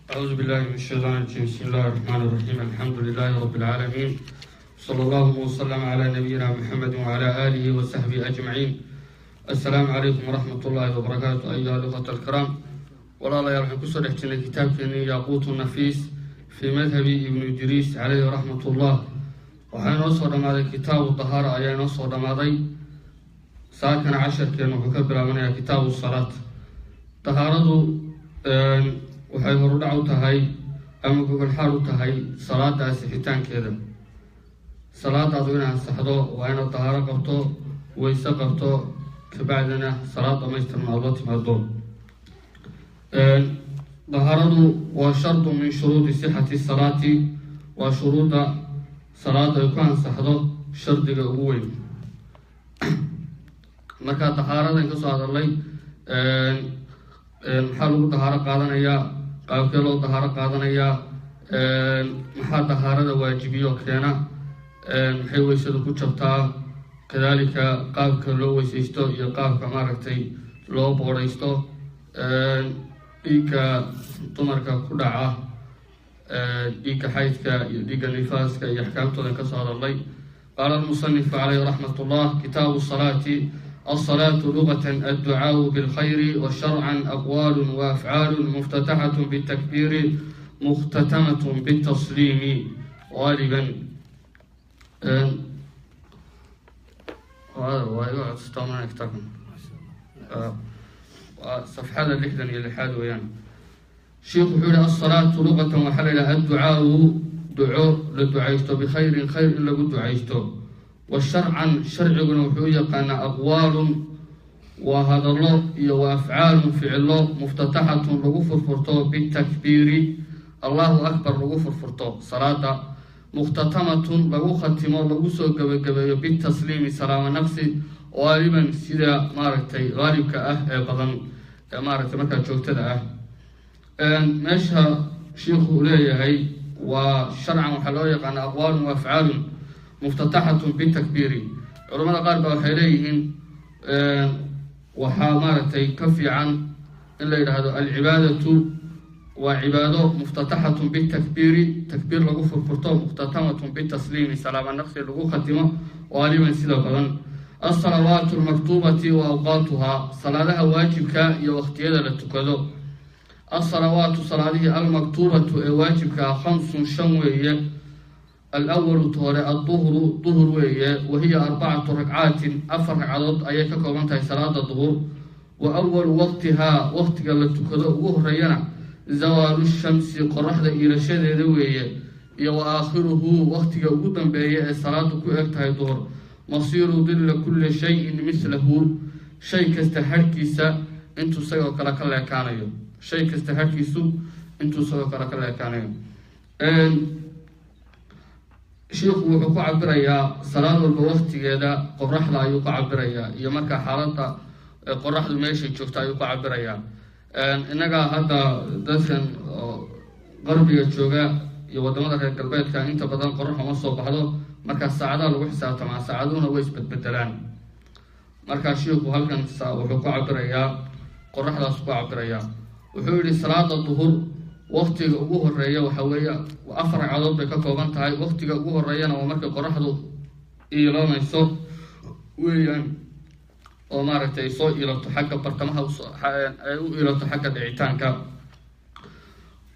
أعوذ بالله من الشيطان الرجيم. بسم الله الرحمن الرحيم. الحمد لله رب العالمين، صلى الله وسلم على نبينا محمد وعلى آله وصحبه أجمعين. السلام عليكم ورحمة الله وبركاته أيها الأخوة الكرام. Walaalayaal, waxaan kusoo dhex jirnay kitaabkeeni Yaaquutu Nafiis fii madhabi Ibnu Idriis caleyhi raxmatullah. Waxaa inoo soo dhammaaday kitaabu dahaara ayaa inoo soo dhammaaday. Saakana casharkeenu wuxuu ka bilaabanayaa kitaabu salaat. Dahaaradu waxay horudhac u tahay ama gogolxaal u tahay salaada asixitaankeeda. Salaadaadu inay ansaxdo waa inaad dahaaro qabto, weyse qabto, kabacdina salaad dhamaystiran aad la timaado. Dahaaradu waa shardu min shuruudi sixati salaati, waa shuruudda salaada ay ku ansaxdo shardiga ugu weyn. Marka dahaaradan kasoo hadalnay, maxaa lagu dahaaro qaadanayaa? Qaabkee loo dahaaro qaadanayaa? Maxaa dahaarada waajibiyo keena? Maxay weysadu ku jabtaa? Kadalika qaabka loo weysaysto iyo qaabka maaragtay loo boodhaysto, dhiigga dumarka ku dhaca, dhiigga xaydka iyo dhiigga nifaaska iyo axkaamtoodan kasoo hadalnay. Qaala almusanifu caleyhi raxmat ullah: kitaabu salaati. الصلاة لغة الدعاء بالخير، وشرعا أقوال وأفعال مفتتحة بالتكبير مختتمة بالتسليم غالبا. Safxada 66aad weeyaan. Sheikhu wuxuu yihi: asalaatu luqatan waxaa la yidhaha adducaau, duco la ducaysto, bikhayrin, khayr in lagu ducaysto. Wa sharcan, sharciguna wuxuu u yaqaanaa aqwaalun, waa hadallo, iyo wa afcaalun, ficilo, muftataxatun, lagu furfurto, bitakbiiri, Allahu akbar lagu furfurto salaada, mukhtatamatun, lagu khatimo, lagu soo gebagabeeyo, bitasliimi, salaamo naqsi, qaaliban, sida maaragtay qaalibka ah ee badan ee maaragtay markaa joogtada ah. Meesha shiikhu uu leeyahay waa sharcan waxaa loo yaqaana aqwaalun wa afcaalun muftataxatun bitakbiiri. Culamada qaar ba waxay leeyihiin waxaa maaragtay ka fiican in la yidhaahdo alcibaadatu waa cibaado muftataxatun bitakbiiri, takbiir lagu furfurto, mukhtatamatun bitasliimi, salaama naqsi lagu khatimo, qaaliban, sida badan. Alsalawaatu almaktuubati wa awqaatuhaa, salaadaha waajibka iyo waqtiyada la tukado. Alsalawaatu, salaadihii, almaktuubatu ee waajibka ah, khamsun, shan weeye. Alawalu, hore, adduhru, duhur weeye. Wahiya arbacatu ragcaatin, afar ragcadood ayay ka kooban tahay salaada duhur. Wa awalu waqtihaa, waqtiga la tukado ugu horeeyana, zawaalu shamsi, qoraxda iilashadeeda weeye, iyo wa aakhiruhu, waqtiga ugu dambeeya ee salaadu ku eg tahay duhur, masiiru dilla kulli shayin mislahu, shay kasta harhkiisa intuu isagoo kale ka leekaanayo, shay kasta harhkiisu intuu isagoo kale ka leekaanayo. Shiikhu wuxuu ku cabirayaa salaad walba waqtigeeda qoraxda ayuu ku cabirayaa, iyo markaa xaaladda qoraxdu meeshay joogto ayuu ku cabirayaa. Innaga hadda dadkan qarbiga jooga iyo waddamada reer galbeedka inta badan qorax uma soo baxdo, markaa saacadaha lagu xisaabtamaa, saacaduhuna way isbedbedelaan. Markaa shiiku halkan wuxuu ku cabirayaa qoraxdaas ku cabirayaa. Wuxuu yihi salaada duhur waqtiga ugu horeeya waxa weeye afar ragcadood bay ka kooban tahay, waqtiga ugu horeeyana waa markay qoraxdu iilanayso weeyaan, oo maaragtay soo iilato xagga bartamaha, ay u iilato xagga dhicitaanka.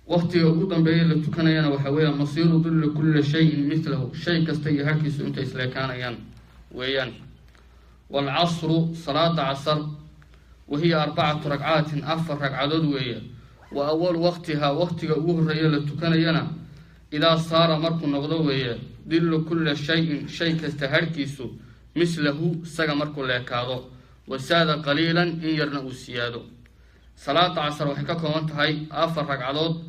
Waqtiga ugu dambeeya la tukanayana waxa weeyaan masiiru dilli kulli shayin mithlahu, shay kasta iyo harkiisu intay isleekaanayaan weeyaan. Waalcasru, salaada casar, wahiya arbacatu ragcaatin, afar ragcadood weeye. Wa awalu waqtihaa, waqtiga ugu horeeya la tukanayana, idaa saara, markuu noqdo weeye, dillu kulla shayin, shay kasta harhkiisu, mislahu, isaga markuu leekaado, wasaada qaliilan, in yarna uu siyaado. Salaada casar waxay ka kooban tahay afar ragcadood.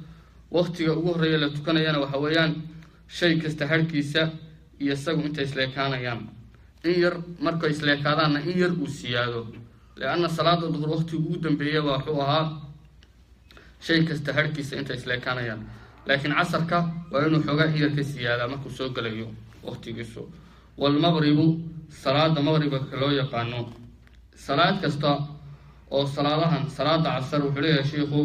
Waqtiga ugu horreeya la tukanayana waxa weeyaan shay kasta harhkiisa iyo isagu intay isleekaanayaan in yar, markay isleekaadaanna in yar uu siyaado, lianna salaada duhur waqtiga ugu dambeeya waa wuxuu ahaa shay kasta harhkiisa intay isleekaanayaan, laakiin casarka waa inuu xoogaa in yar ka siyaadaa markuu soo gelayo waqtigiisu. Waalmaqribu, salaada maqribka loo yaqaano. Salaad kasta oo salaadahan, salaada casar wuxuu leeyahay shiikhu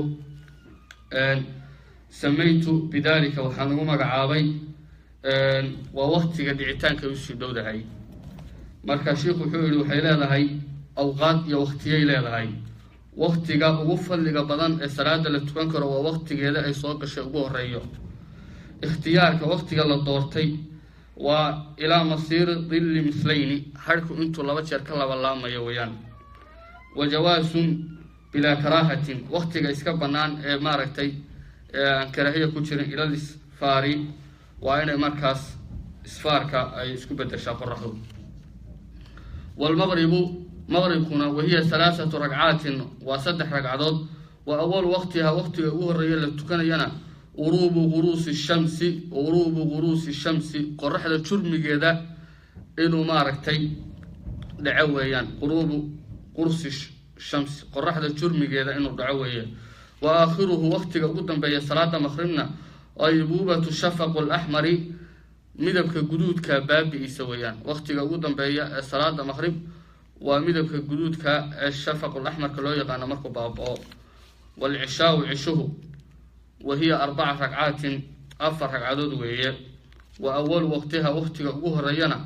Samaytu bidalika, waxaan ugu magacaabay waa waktiga dhicitaanka usii dhowdahay. Marka sheikhu wuxuu yihi waxay leedahay awqaad iyo waktiyay leedahay. Waktiga ugu fadliga badan ee salaada la tukan karo waa waktigeeda ay soo gashay ugu horeeyo. Ikhtiyaarka waktiga la doortay waa ilaa masiiri dilli mislayni, harhku intuu laba jeer ka labalaamayo weeyaan. Wa jawaasun bilaa karaahatin, waktiga iska bannaan ee maaragtay aan karaahiya ku jirin, ilal isfaari, waa inay markaas isfaarka ay isku bedeshaa qoraxdu. Waalmaqribu, maqribkuna, wahiya halaathatu ragcaatin, waa 3 ragcadood. Wa awalu waqtiha, waqtiga ugu horreeya la tukanayana, uruubu quruusi shamsi, uruubu quruusi shamsi, qoraxda jurmigeeda inuu maaragtay dhaco weeyaan. Quruubu qursi shamsi, qoraxda jurmigeeda inuu dhaco weeye. Wa aakhiruhu, waqtiga ugu dambeeya salaada maqribna, aybuubatu shafaqu alaxmari, midabka guduudka baabi-iisa weeyaan. Waqtiga ugu dambeeya ee salaada maqrib waa midabka guduudka ee shafaqul axmarka loo yaqaano markuu baaba-o. Waalcishaau, cishuhu, wa hiya 4 ragcaatin, 4 ragcadood weeye. Wa awalu waqtiha, waqtiga ugu horeeyana,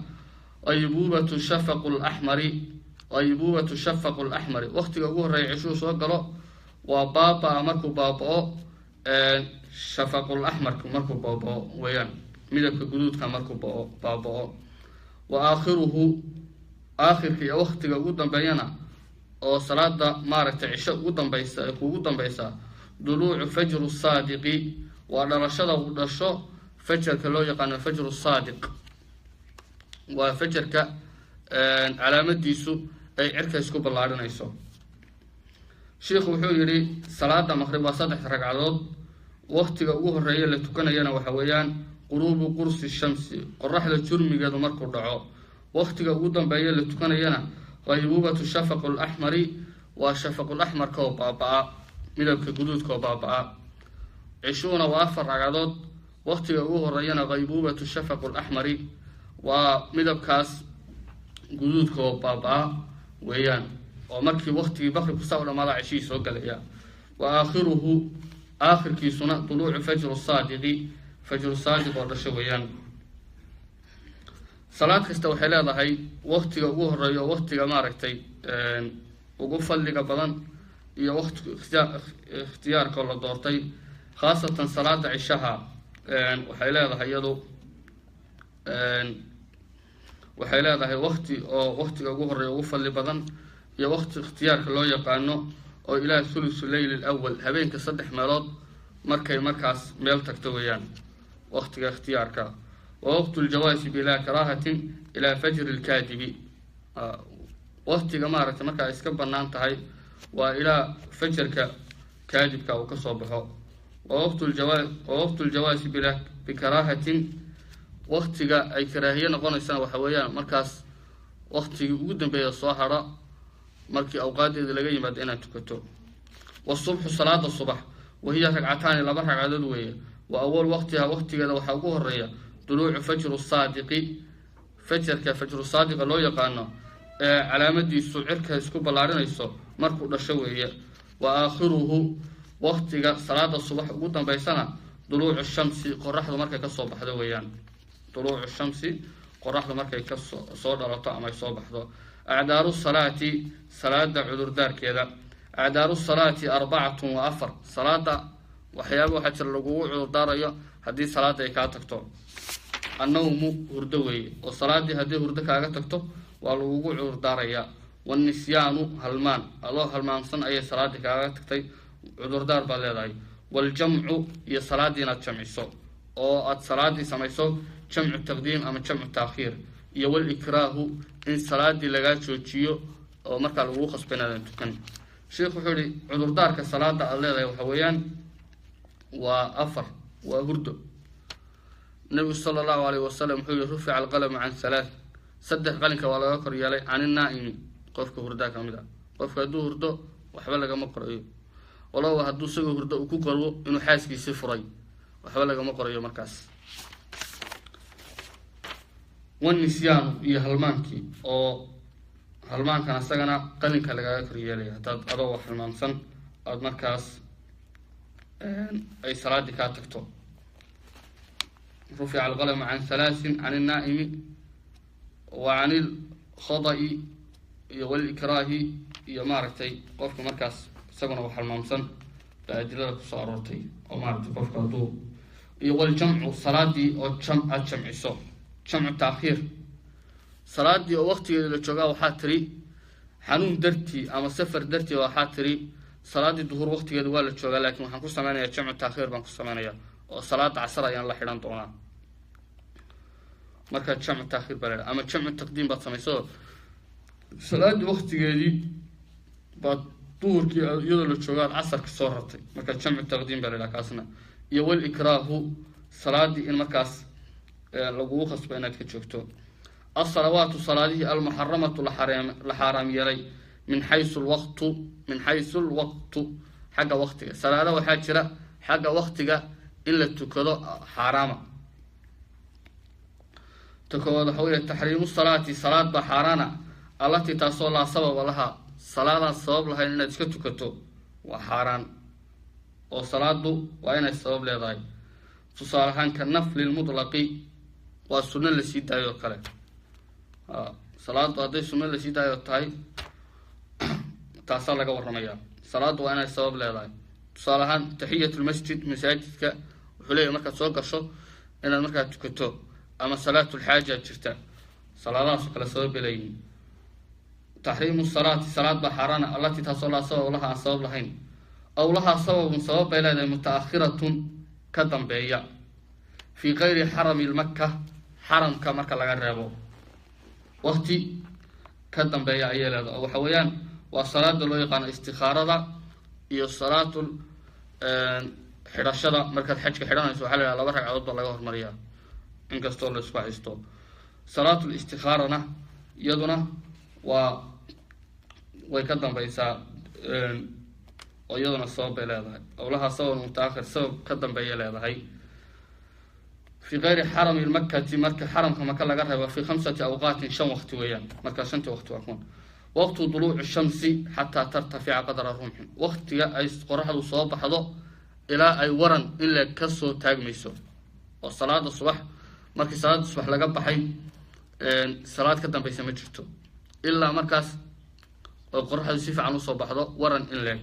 aybuubatu shafaqu laxmari, aybuubatu shafaqu laxmari, waqtiga ugu horreeya cishuhu soo galo waa baaba-a markuu baaba-o shafaqul axmarku markuu baaba-o weeyaan, midabka guduudka markuu baaba-o. Wa aakhiruhu, aakhirka iyo waqtiga ugu dambeeyana oo salaada maaragtay cisho ugu dambaysa ee kuugu dambaysa, duluucu fajru saadiqi, waa dhalashada uu dhasho fajarka loo yaqaano fajru saadiq, waa fajarka calaamadiisu ay cirka isku ballaadhinayso. Sheikhu wuxuu yidhi salaada maqrib waa 3 ragcadood. Waqtiga ugu horeeya la tukanayana waxa weeyaan quruubu qursi shamsi, qoraxda jurmigeedu markuu dhaco. Waqtiga ugu dambeeya la tukanayana qaybuubatu shafaqu laxmari, waa shafaqul axmarka oo baaba-a, midabka guduudka oo baaba-a. Cishuuna waa 4 ragcadood. Waqtiga ugu horeeyana qaybuubatu shafaqu laxmari, waa midabkaas guduudka oo baaba-a weeyaan, oo markii waqtigii maqribku saa u dhamaada ceshihii soo galaya. Wa aakhiruhu, aakhirkiisuna, duluucu fajru saadiqi, fajru saadiq oo dhasho weeyaan. Salaad kasta waxay leedahay waqtiga ugu horeeya oo waqtiga maaragtay ugu fadliga badan iyo waqti ikhtiyaarka la doortay. Khaasatan salaada cishaha waxay leedahay iyadu waxay leedahay waqti oo waqtiga ugu horeeya ugu fadli badan iyo waqti ikhtiyaarka loo yaqaano oo ilaa thuluthu leyl alawal, habeenka 3 meelood markay markaas meel tagto weeyaan waqtiga ikhtiyaarka. Wa waqtu ljawaasi bilaa karaahatin ilaa fajri lkaadibi, waqtiga maaragtay markaa iska bannaan tahay waa ilaa fajarka kaadibka uu kasoo baxo. Wa waqtu ljawaasi bilaa bikaraahatin, waqtiga ay karaahiye noqonaysana waxa weeyaan markaas waqtigii ugu dambeeya soo hadha markii awqaadeeda laga yimaado inaad tukato. Wasubxu, salaada subax, wahiya ragcataani, 2 ragcadood weeye. Wa awal waqtiha, waqtigeeda waxaa ugu horeeya duluucu fajru saadiqi, fajarka fajru saadiqa loo yaqaano ee calaamadiisu cirka isku ballaarinayso markuu dhasho weeye. Wa aakhiruhu, waqtiga salaada subax ugu dambeysana, duluucu shamsi, qoraxdu markay kasoo baxdo weeyaan. Duluucu shamsi, qoraxdu markay kasoo soo dhalato ama ay soo baxdo. Acdaaru salaati, salaada cudurdaarkeeda. Acdaaru salaati 4 wa 4. Salaada waxyaaba waxaa jira lagugu cudurdaarayo haddii salaada ay kaa tagto. Annawmu, hurdo weeye, oo salaadii haddii hurdo kaaga tagto waa lagugu cudurdaarayaa. Wanisyaanu, halmaan, adoo halmaamsan ayay salaadii kaaga tagtay, cudurdaar baad leedahay. Waaljamcu, iyo salaaddii inaad jamciso oo aada salaaddii samayso jamcu taqdiim ama jamcu taakhiir. Iyo walikraahu, in salaadii lagaa joojiyo oo markaa lagugu khasba inaadan tukan. Sheikhu wuxuu yihi cudurdaarka salaada aada leedahay waxa weeyaan waa 4. Waa hurdo. Nabigu sala allahu alayh wasalam wuxuu yihi rufica alqalamu can halaath, 3 qalinka waa laga kor yeelay, can innaa'imi, qofka hurdaa ka mid ah. Qofka hadduu hurdo waxba lagama qorayo, walow hadduu isagoo hurdo uu ku qarwo inuu xaaskiisii furay, waxba lagama qorayo markaas. Wanisyaanu, iyo halmaankii, oo halmaankan asagana qalinka lagaga kor yeelaya haddaad adoo wax halmaamsan aada markaas Ay salaaddii kaa tagto. Rufica alqalamu can halaasin, can ilnaa'imi wa can ilkhada'i iyo walikraahi, iyo maaragtay qofka markaas isaguna wax halmaamsan baa adilada kusoo aroortay, oo maaragtay qofka hadduu iyo waljamcu, salaadii oo jam aada jamciso, jamcu taakhiir. Salaadii oo waqtigeeda la joogaa waxaa tiri xanuun dartii ama safar dartii, waxaa tiri salaaddii duhur waqtigeeda waa la joogaa, laakiin waxaan ku sameynaya jamcu taakhiir baan ku sameynaya, oo salaada casar ayaan la xidhan doonaa. Marka jamcu taakhiir baa la, ama jamcu taqdiim baad samayso, salaaddii waqtigeedii baad duhurkii iyadoo la jooga aad casarka soo rartay, marka jamcu taqdiim baa la dhaha kaasna. Iyo walikraahu, salaadii in markaas lagugu khasbo inaad ka joogto. Alsalawaatu, salaadihii almuxaramatu la xaaraam yeelay, min xaysu lwaqtu, min xaysu lwaqtu, xagga waqtiga. Salaada waxaa jira xagga waqtiga in la tukado xaaraama. Ta koowaad waxa weeye taxriimu salaati, salaad baa xaaraana, allatii taasoo laa sababa laha, salaadaan sabab lahayn inaad iska tukato waa xaaraan, oo salaadu waa inay sabab leedahay. Tusaale ahaan, ka nafli lmutlaqi, waa sunno lasii daayo oo kale. Salaadu hadday sunno lasii daayo tahay, taasaa laga warramayaa. Salaaddu waa inay sabab leedahay. Tusaale ahaan, taxiyat lmasjid, masaajidka wuxuu leeyahy markaad soo gasho inaad markaa tukato, ama salaatulxaaja jirta, salaadahaas oo kale sabab bay leeyihiin. Taxriimu salaati, salaad baa xaaraana, allatii taasoo laa sabab laha, aan sabab lahayn, aw lahaa sababun, sabab bay leedahay, muta-akhiratun, ka dambeeya, fii kayri xarami lmaka, xaramka marka laga reebo waqti ka dambeeya ayay leedahay. Oo waxa weeyaan waa salaada loo yaqaano istikhaarada iyo salaatul xidhashada. Markaad xajka xidhanayso waxaa la yidhaha laba ragcadood baa laga hormariyaa, inkastoo la isku haysto. Salaatul istikhaarana iyaduna waa way ka dambeysaa, oo iyaduna sabab bay leedahay. Owlaha sabab mutaakhir, sabab ka dambeeya leedahay, fii kayri xarami lmakati, marka xaramka maka laga reebo, fii khamsati awqaatin, shan waqti weeyaan. Markaa shantii waqti waa kuwan: waqtu duluuci shamsi xataa tartafica qadra rumxin, waqtiga ay qoraxdu soo baxdo ilaa ay waran in la kasoo taagmayso, oo salaada subax, markii salaada subax laga baxay salaad ka dambeysa ma jirto ilaa markaas oo qoraxdu si fiican usoo baxdo waran in leeg.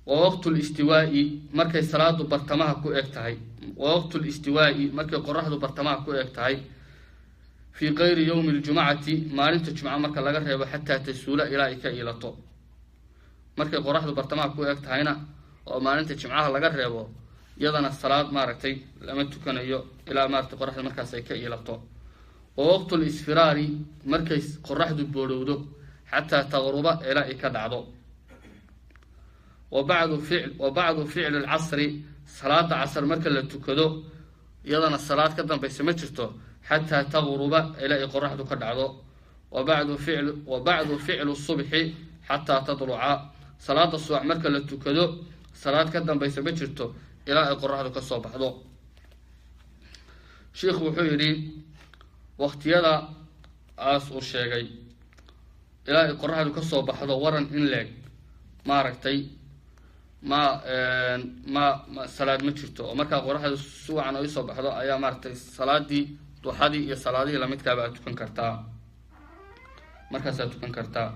Wa waqtu listiwaai, markay salaadu bartamaha ku eg tahay, wa waqtu listiwaai, markay qoraxdu bartamaha ku eg tahay, fii kayri yowmi ljumacati, maalinta jumca marka laga reebo, xataa tasuula, ilaa ay ka iilato. Markay qoraxdu bartamaha ku eg tahayna oo maalinta jimcaha laga reebo, iyadana salaad maaragtay lama tukanayo ilaa maaragtay qoraxda markaas ay ka iilato. Wa waqtu lisfiraari, markay qoraxdu boodhowdo, xataa taqruba, ilaa ay ka dhacdo. Wa bacdu fic wa bacdu ficli lcasri, salaada casr marka la tukado iyadana salaad ka dambaysa ma jirto, xataa taqruba, ilaa ay qoraxdu ka dhacdo. Wa bacdu ficl wa bacdu ficlu subxi xataa tadluca, salaada subax marka la tukado salaad ka dambaysa ma jirto ilaa ay qoraxdu kasoo baxdo. Sheikhu wuxuu yidhi waqtiyada aas uu sheegay ilaa ay qoraxdu kasoo baxdo waran in leeg maaragtay ma ma ma salaad ma jirto, oo markaa qoraxdu si wacan oo isoo baxdo ayaa maaragtay salaadii duxadii iyo salaadihii lamidkaaba aad tukan kartaa, markaasaad tukan kartaa.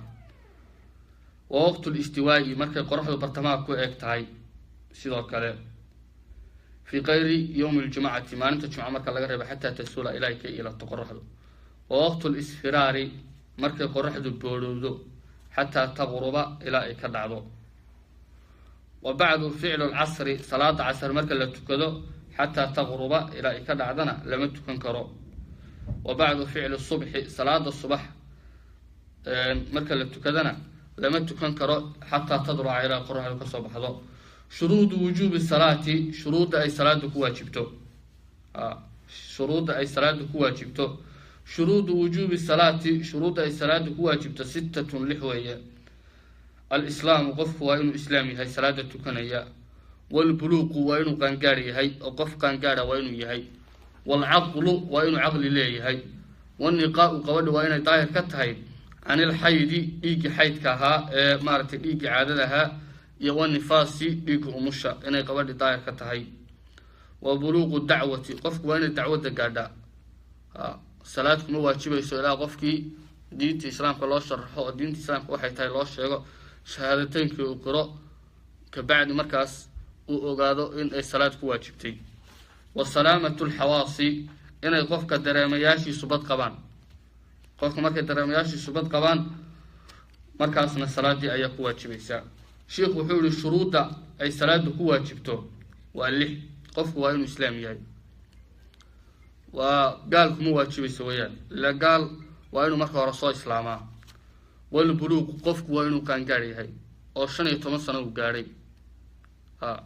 Wa waqtu listiwaai, markay qoraxdu bartamaha ku eg tahay sidoo kale, fii kayri yowmi ljumacati, maalinta jumca marka laga reebo, xataa tasuula, ilaa ay ka iilato qoraxdu. Wa waqtu lisfiraari, markay qoraxdu boodhowdo, xataa taqruba, ilaa ay ka dhacdo. Wa bacdu ficlu lcasri, salaada casr marka la tukado xataa taqruba, ilaa ay ka dhacdana lama tukan karo. Wa bacdu ficli subxi, salaada subax marka la tukadana lama tukan karo, xataa tadluca, ilaa qoraxdu kasoo baxdo. Shuruudu wujuubi salaati, shuruudda ay salaadu ku waajibto, shuruudda ay salaadu ku waajibto. Shuruudu wujuubi salaati, shuruudda ay salaadu ku waajibto, sittatun, lix weeye. Alislaamu, qofku waa inuu islaam yahay salaada tukanaya. Waalbuluuqu, waa inuu qaangaar yahay, oo qof qaangaara waa inuu yahay. Waalcaqlu, waa inuu caqli leeyahay. Waniqaau, qabadhi waa inay daahir ka tahay, canilxaydi, dhiiggii xaydka ahaa ee maaragtay dhiiggii caadada ahaa. Iyo wanifaasi, dhiigga umusha, inay gabadhi daahir ka tahay. Wa buluuqu dacwati, qofku waa inay dacwadda gaadhaa. Salaad kuma waajibayso ilaa qofkii diinta Islaamka loo sharaxo oo diinta Islaamka waxay tahay loo sheego, shahaadateynkii uu qiro, kabacdi markaas uu ogaado in ay salaad ku waajibtay. Wa salaamatu lxawaasi, inay qofka dareemayaashiisu bad qabaan. Qofka markay dareemayaashiisu bad qabaan, markaasna salaadii ayaa ku waajibaysaa. Sheikhu wuxuu yihi shuruudda ay salaada ku waajibto waa lix. Qofku waa inuu Islaam yahay, waa gaal kuma waajibayso weeyaan, ila gaal waa inuu marka hore soo islaamaa. Walbuluuq, qofku waa inuu qaangaar yahay oo 15 sano uu gaadhay. Ha,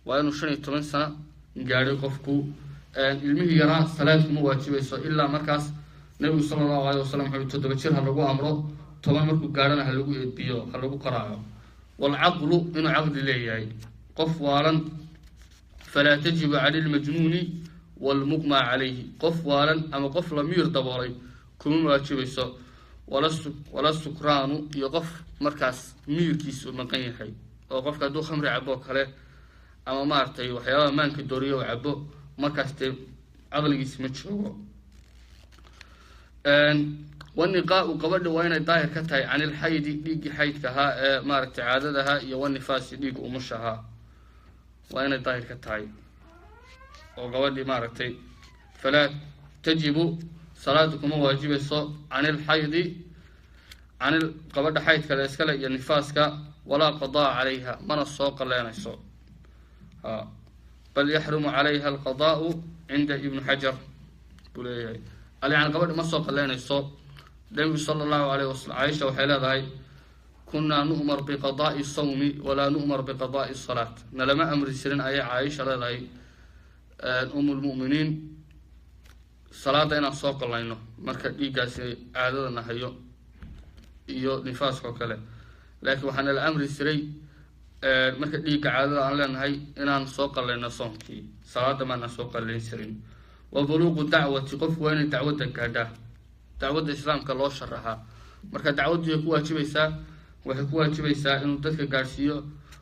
waa inuu 15 sano gaadhay qofku. Ilmihii yaraa salaad kuma waajibayso, ilaa markaas Nabigu sala Allahu alayh wasalam wuxuu 7 jir ha lagu amro, 10 markuu gaadhana ha lagu edbiyo, ha lagu qaraaco. Waalcaqlu, inuu caqli leeyahay. Qof waalan, falaa tajibu cala lmajnuuni waalmuqmaa calayhi, qof waalan ama qof la miir daboolay kuma waajibayso. Wala sukraanu, iyo qof markaas miirkiisa u maqan yahay, oo qofka hadduu khamri cabo kale ama maaragtay waxyaabaha maanka dooriyo u cabo, markaas dee caqligiisa ma joogo. Waniqaa-u, gabadha waa inay daahir ka tahay can ilxaydi, dhiiggii xaydka ahaa ee maaragtay caadadaha, iyo wanifaasi, dhiigga umusha ahaa, waa inay daahir ka tahay oo gabadhii maaragtay. Falaa tajibu, salaada kuma waajibayso can ilxaydi, canil gabadha xaydka le iskale iyo nifaaska. Walaa qadaa calayha, mana soo qaleenayso, bal yaxrumu calayha alqadaau cinda Ibnu Xajar buu leeyahay. Yani gabadhi ma soo qaleynayso. Nabigu sala Allahu alayh wasalam, Caaisha waxay leedahay: "Kunaa nu'mar biqadaai sawmi walaa nu'mar biqadaai salaat." Nalama amri jirin, ayay Caaisha leedahay, um lmu'miniin, salaada inaan soo qalayno marka dhiiggaasi caadadana hayo iyo nifaaska oo kale, laakiin waxaa nala amri jiray marka dhiigga caadada aan leenahay inaan soo qalayno soomkii, salaada maanaan soo qalayn jirin. Wa buluuqu dacwati, qofku waa inay dacwadda gaadhaa, dacwadda Islaamka loo sharaxaa. Marka dacwaddu way ku waajibaysaa, waxay ku waajibaysaa inuu dadka gaadhsiiyo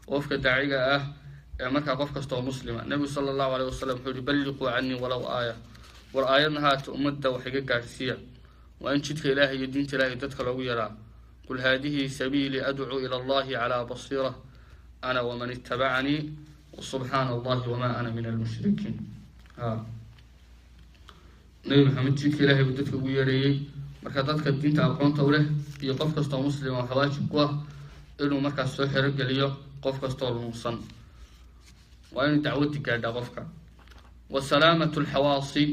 qofka daaciga ah ee markaa qof kasta oo muslima. Nebigu sala Allahu alayh wasalam wuxuu yihi: "Balliquu canii walow aaya." War aayadna haata ummadda wax iga gaadhsiiya. Waa in jidka Ilaahay iyo diinta Ilaahay dadka loogu yaraa. Qul haadihi sabiilii adcuu ila Allahi calaa basiira ana waman itabacanii subxaana Allahi wamaa ana min almushrikiin. Ha, Nabi Maxamed jidka Ilahay buu dadka ugu yeedhayey. Marka dadka diinta aqoonta u leh iyo qof kastoo muslima waxaa waajib ku ah inuu markaas soo xerogeliyo qof kastoo lunsan. Waa inuu dacwadi gaadhaa qofka. Wa salaamatu alxawaasi,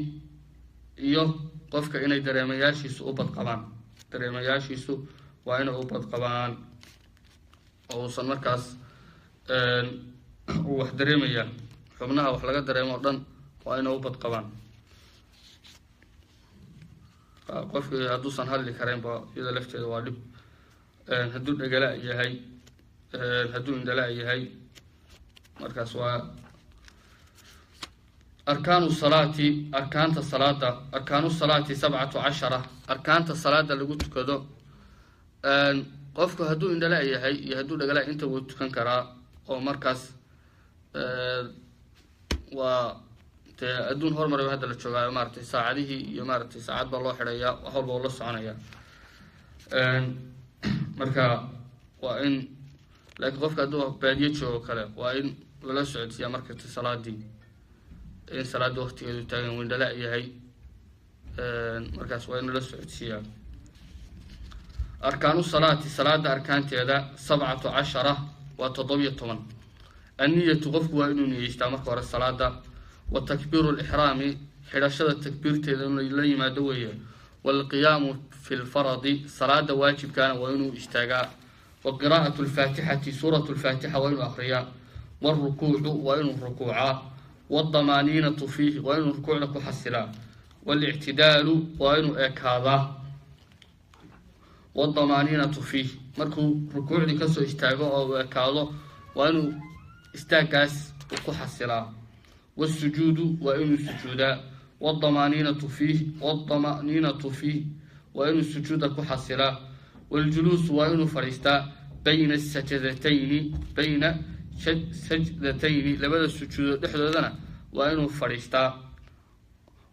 iyo qofka inay dareemayaashiisu u badqabaan. Dareemayaashiisu waa inay u badqabaan oo uusan markaas uu wax dareemaya, xubnaha wax laga dareemo o dhan waa inay u badqabaan. Qofkii hadduusan hadli karaynba iyada lafteeda waa dhib, hadduu dhegala yahay, hadduu indhala yahay, markaas waa. Arkaanu salaati, arkaanta salaada. Arkaanu salaati 17, arkaanta salaada lagu tukado. Qofku hadduu indhala yahay iyo hadduu dhegala inta wuu tukan karaa, oo markaas waa dee adduun hormaray hadda la joogaayo, maaragtay saacadihii iyo maaragtay saacad baa loo xidhayaa, wax walba oo la soconaya. Marka waa in, laakiin qofka hadduu baadiyo joogo kale waa in lala socodsiiyaa markasta salaadii, in salaadii waktigeedu taagan. Windhala yahay, markaas waa in lala socodsiiyaa. Arkaanu salaati, salaada arkaanteeda, 17, waa 17. Anniyatu, qofku waa inuu niyeystaa marka hore salaada. Wa takbiiru lixraami, xidhashada takbiirteeda inuu la yimaado weeye. Waalqiyaamu fi lfaradi, salaada waajibkaana waa inuu istaagaa. Wa qiraa'atu lfaatixati, suuratu lfaatixa waa inuu akriyaa. Waalrukuucu, waa inuu rukuucaa. Waaldamaaniinatu fiihi, waa inuu rukuucda ku xasilaa. Waalictidaalu, waa inuu ekaadaa. Waaldamaaniinatu fiih, markuu rukuucdii kasoo istaago oo uu ekaado, waa inuu istaaggaas ku xasilaa. Wasujuudu, waa inuu sujuudaa. Waaldamaaniinatu fiih, waaldamaaniinatu fiih, waa inuu sujuuda ku xasilaa. Waljuluusu, waa inuu fadhiistaa. Bayna sajadatayni, bayna sajdatayni, labada sujuudood dhexdoodana waa inuu fadhiistaa.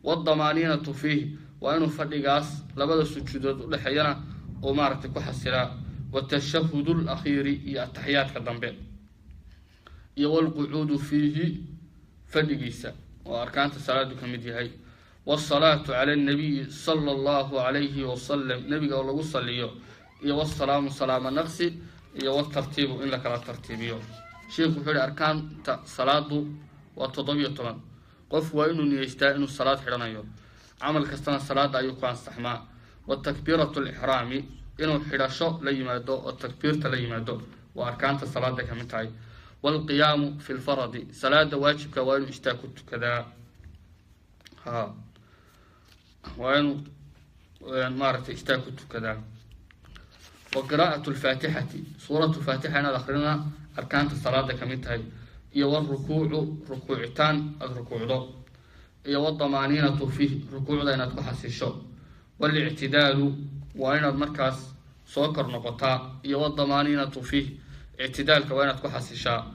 Waddamaaniinatu fiihi, waa inuu fadhigaas labada sujuudood udhexeeyana oo maaragtay ku xasilaa. Watashahudu alakhiiri, iyo ataxiyaadka dambe, iyo walqucuudu fiihi, fadhigiisa oo arkaanta salaadu ka mid yahay. Waasalaatu cala annabiyi sala allahu calayhi wasalam, nebiga oo lagu saliyo, iyo wasalaamu, salaama naqsi, iyo watartiibu, in la kala tartiibiyo. Sheikhu wuxuu yihi arkaanta salaadu waa 17. Qofku waa inuu niyeystaa inuu salaad xidhanayo, camal kastana salaada ayuu ku ansaxmaa. Watakbiiratu alixraami, inuu xidhasho la yimaado oo takbiirta la yimaado, waa arkaanta salaada ka mid tahay. Waalqiyaamu fi lfaradi, salaada waajibka waa inuu istaag ku tukadaa, ha, waa inuu maaragtay istaag ku tukadaa. Wa qiraa'atu alfaatixati, suuratu faatixa inaad akrinana arkaanta salaada ka mid tahay. Iyo warukuucu, rukuucitaan aada rukuucdo, iyo wadamaaniinatu fiih, rukuucda inaad ku xasisho. Walictidaalu, waa inaad markaas soo kor noqotaa, iyo wadamaaniinatu fiih, ictidaalka waa inaad ku xasishaa.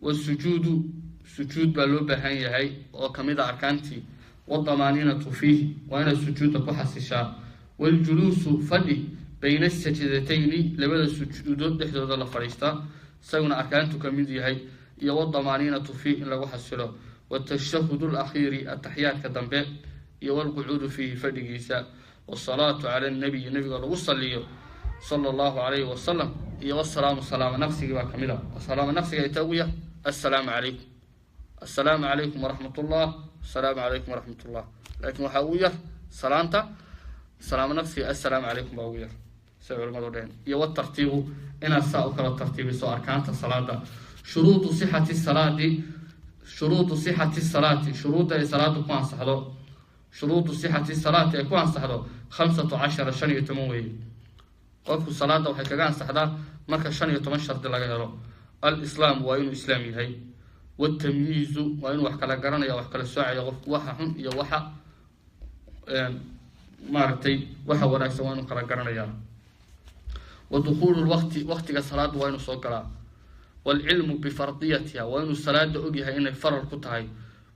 Wasujuudu, sujuud baa loo baahan yahay oo kamid a arkaantii. Wadamaaniinatu fiih, waa inaad sujuudda ku xasishaa. Waljuluusu, fadhi, bayna sajadatayni, labada sujuudood dhexdooda la fadhiistaa, isaguna arkaantu ka mid yahay. Iyo wadamaaniinatu fiih, in lagu xasilo. Watashahudu alakhiiri, ataxiyaadka dambe, iyo walqucuudu fiihi, fadhigiisa. Wasalaatu cala annabiyi, nabiga lagu saliyo sala allahu calayhi wasalam, iyo wasalaamu, salaama naqsigii baa kamid a. Salaama naqsiga inta ugu yar assalaamu calaykum, assalaamu calaykum waraxmat ullah, assalaamu calaykum waraxmat ullah. Laakiin waxaa ugu yar salaanta salaamo naqsiga assalaamu calaykum baa ugu yar, siday culamadu dheheen. Iyo watartiibu, inaad saa u kala tartiibiso arkaanta salaada. Shuruudu sixati salaadi, shuruudu sixati salaati, shuruudda ay salaadu ku ansaxdo, shuruudu sixati salaati ay ku ansaxdo 15, 15 weeye. Qofku salaada waxay kaga ansaxdaa marka 15 shardi laga helo. Alislaam, waa inuu islaam yahay. Watamyiizu, waa inuu wax kala garanaya, wax kala soocaya qofku, waxa xun iyo waxa maaragtay waxa wanaagsan waa inuu kala garanayaa. Wa dukhuulu lwaqti, waqtiga salaada waa inuu soo galaa. Waalcilmu bifardiyatiha, waa inuu salaada ogyahay inay faral ku tahay.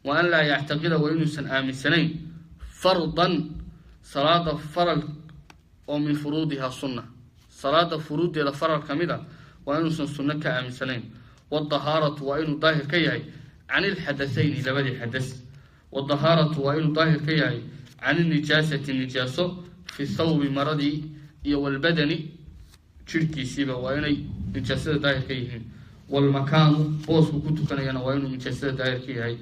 Wa an laa yactaqida, waa inuusan aaminsanayn fardan, salaada faral oo min furuudiha sunna, salaada furuuddeeda faral ka mid a waa inuusan sunno ka aaminsanayn. Wadahaaratu, waa inuu daahir ka yahay can ilxadathayni, labadii xadas. Wadahaaratu, waa inuu daahir ka yahay can inijaasati, nijaaso, fi thawbi, maradii, iyo walbadani, jirhkiisiiba waa inay nijaasada daahir ka yihiin. Walmakaanu, boosku ku tukanayana waa inuu nijaasada daahir ka yahay.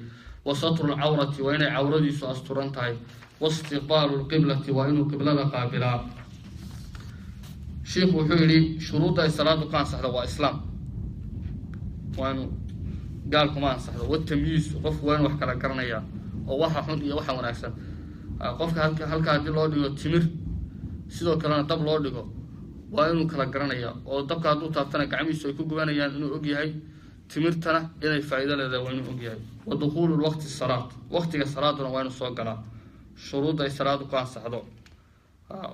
Wa satru lcawrati, waa inay cawradiisu asturan tahay. Waistiqbaalu lqiblati, waa inuu qiblada qaabilaa. Shiikhu wuxuu yihi shuruudda ay salaadu ka ansaxdo waa islaam, waa inuu gaalkuma ansaxdo. Watamyiiz, qofku waa inu wax kala garanayaa oo waxa xun iyo waxa wanaagsan. Qofka halka haddii loo dhigo timir, sidoo kalena dab loo dhigo, waa inuu kala garanaya, oo dabka hadduu taabtana gacmihiisu ay ku gubanayaan inuu og yahay, timirtana inay faa'iido leedahay waa inuu og yahay. Wa dukhuulu lwaqti salaat, waqtiga salaaduna waa inuu soo galaa. Shuruudda ay salaadu ku ansaxdo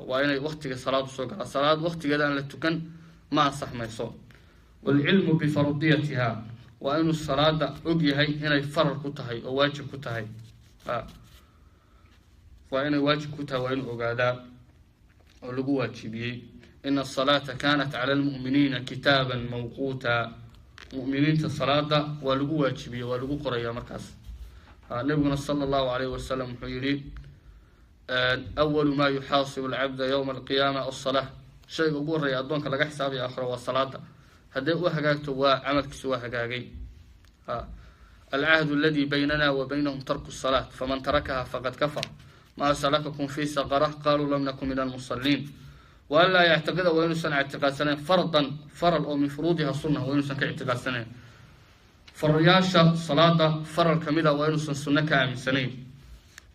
waa inay waqtiga salaadu soo galaa. Salaad waqtigeeda aan la tukan ma ansaxmayso. Waalcilmu bifardiyatiha, waa inuu salaada og yahay inay faral ku tahay oo waajib ku tahay, waa inay waajib ku tahay, waa inuu ogaadaa oo lagu waajibiyey. Ina asalaata kanat cala almu'miniina kitaaban mawquuta, mu'miniinta salaada waa lagu waajibiyey, waa lagu qoraya markaas. Nabiguna sala allahu alayhi wasalam wuxuu yihi awalu maa yuxaasibu alcabda yowma alqiyaama alsalaa, shayga ugu horreeya addoonka laga xisaabaya aakhiro waa salaada. Hadday u hagaagto waa camalkiisu waa hagaagay. Alcahdu aladi baynana wa baynahum tarku salaat, faman tarakaha faqad kafar. Maa salakakum fi saqara, qaluu lam nakun min almusaliin. Wa an laa yactiqida, waa inuusan ictiqaadsanayn fardan, faral oo min furuudiha sunna waa inuusan ka ictiqaadsanayn. Faralyaasha salaada faral kamida waa inuusan sunno ka aaminsanayn.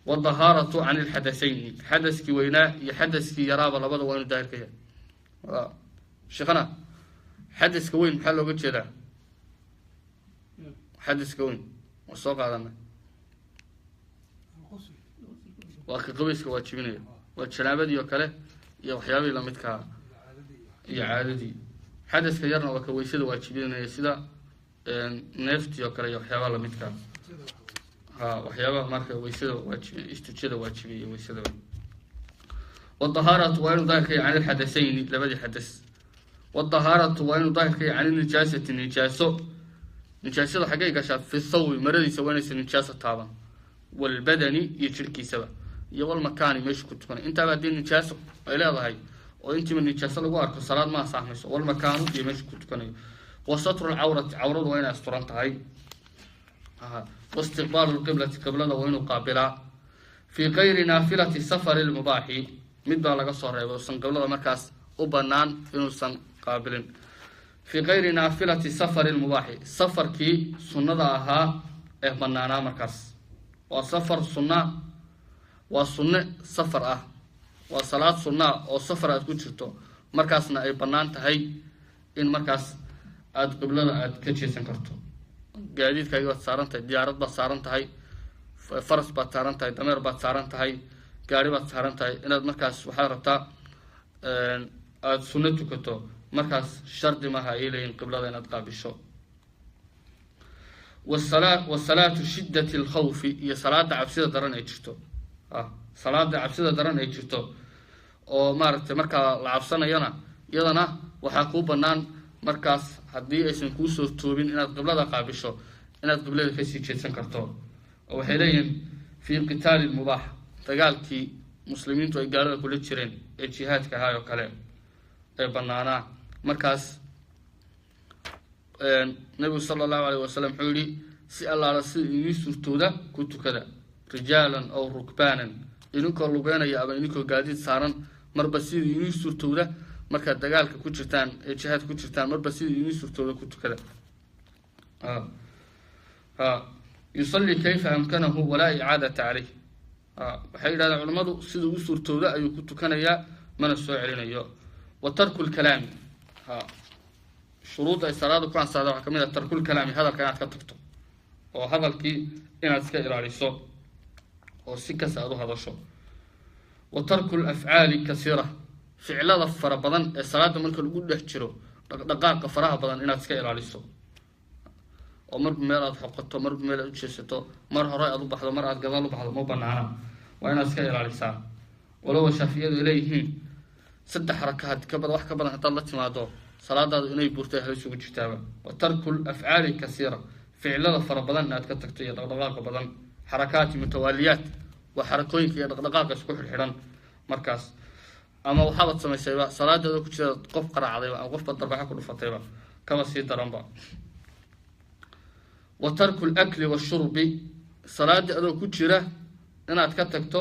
Wadahaaratu can ilxadathayni, xadaskii weynaa iyo xadaskii yaraaba labada waa inuu daahir ka yahay. Sheekhana, xadaska weyn maxaa looga jeedaa? Xadaska weyn waa soo qaadana, waa ka qabayska waajibinaya, waa janaabadii oo kale iyo waxyaabihii lamidkaa iyo caadadii. Xadaska yarna waa ka weysada waajibinaya, sida neeftii oo kale iyo waxyaabaha lamidka. Ha, waxyaabaha marka weysada waajibi, istijada waajibiya weysadaba. Wadahaaratu waa inuu daahir ka yahay can ilxadasayni, labadii xadas. Wadahaaratu waa inuu daahir ka yahay can ilnijaasati, nijaaso. Nijaasada xaggay gashaa? Fi thawbi, maradiisa waa inaysan nijaaso taaban, walbadani, iyo jirhkiisaba, iyo walmakaani, meeshu ku tukanay. Intaaba haddii nijaaso ay leedahay oo intiiba nijaaso lagu arko, salaad ma ansaxmayso. Walmakaanu, iyo meeshu ku tukanayo. Wa satru lcawrati, cawradu waa inay asturan tahay. Waistiqbaalu lqiblati, qiblada waa inuu qaabilaa. Fii kayri naafilati safari lmubaaxi, mid baa laga soo reebay usan qiblada markaas u banaan inuusan qaabilin. Fii kayri naafilati safari lmubaaxi, safarkii sunnada ahaa ee banaanaa. Markaas waa safar sunna, waa sunne safar ah, waa salaad sunnaa oo safar aad ku jirto, markaasna ay bannaan tahay in markaas aada qiblada aada ka jeesan karto. Gaadiidkaagi baad saaran tahay, diyaarad baad saaran tahay, faras baad saaran tahay, dameer baad saaran tahay, gaari baad saaran tahay, inaad markaas waxaad rabtaa aada sunno tukato, markaas shardi maaha ay leeyihin qiblada inaad qaabisho. Wasala wasalaatu shiddati alkhawfi, iyo salaada cabsida daran ay jirto. Salaada cabsida daran ay jirto oo maaragtay markaa la cabsanayona, iyadana waxaa kuu banaan markaas haddii aysan kuusoo toobin inaad qiblada qaabisho, inaad qiblada kasii jeedsan karto. Oo waxay leeyihiin fii qitaali mubaax, dagaalkii muslimiintu ay gaalada kula jireen ee jihaadka ahaa oo kale ee banaanaa. Markaas nabigu sala allahu alayh wasalam wuxuu yihi: si allaala sida inii suurtooda ku tukada, rijaalan aw rukbaanan, idinkoo lugeynaya ama idinkoo gaadiid saaran, marba sida inii suurtooda markaad dagaalka ku jirtaan ee jihaadka ku jirtaan, marba sida inii suurtooda ku tukada. Ha, yusalli kayfa amkanahu walaa icaadata caleyh. Waxay yidhahdeen culimmadu sida u suurtooda ayuu ku tukanayaa, mana soo celinayo. Wa tarku lkalaami, ha, shuruudda ay salaada ku ansaxda waxaa kamid ah tarkulkalaami, hadalka inaad ka tagto oo hadalkii inaad iska ilaaliso oo si kasta aada u hadasho. Wa tarku lafcaali kasiira, ficlada fara badan ee salaada marka lagu dhex jiro, dhaqdhaqaaqa faraha badan inaad iska ilaaliso, oo marba meel aada xoqato, marba meel aad ujeesato, mar hore aad u baxdo, mar aad gadaal u baxdo, ma banaana, waa inaad iska ilaalisaa. Walowa shaafiyadu ay leeyihiin 3 xarakaad ka badan, wax ka badan haddaad la timaado, salaadaadu inay burtay halis ugu jirtaaba. Wa tarku lafcaali kasiira, ficlada fara badan inaad ka tagto iyo dhaqdhaqaaqa badan. Xarakaati mutawaaliyaat waa xarakooyinka iyo dhaqdhaqaaqa isku xidhxidhan markaas. Ama waxaabaad samaysayba salaadaada ku jira qof qaraacdayba ama qofba darbaxa ku dhufatayba, kaba sii daranba. Wa tarku lakli washurbi, salaadii adoo ku jira inaad ka tagto,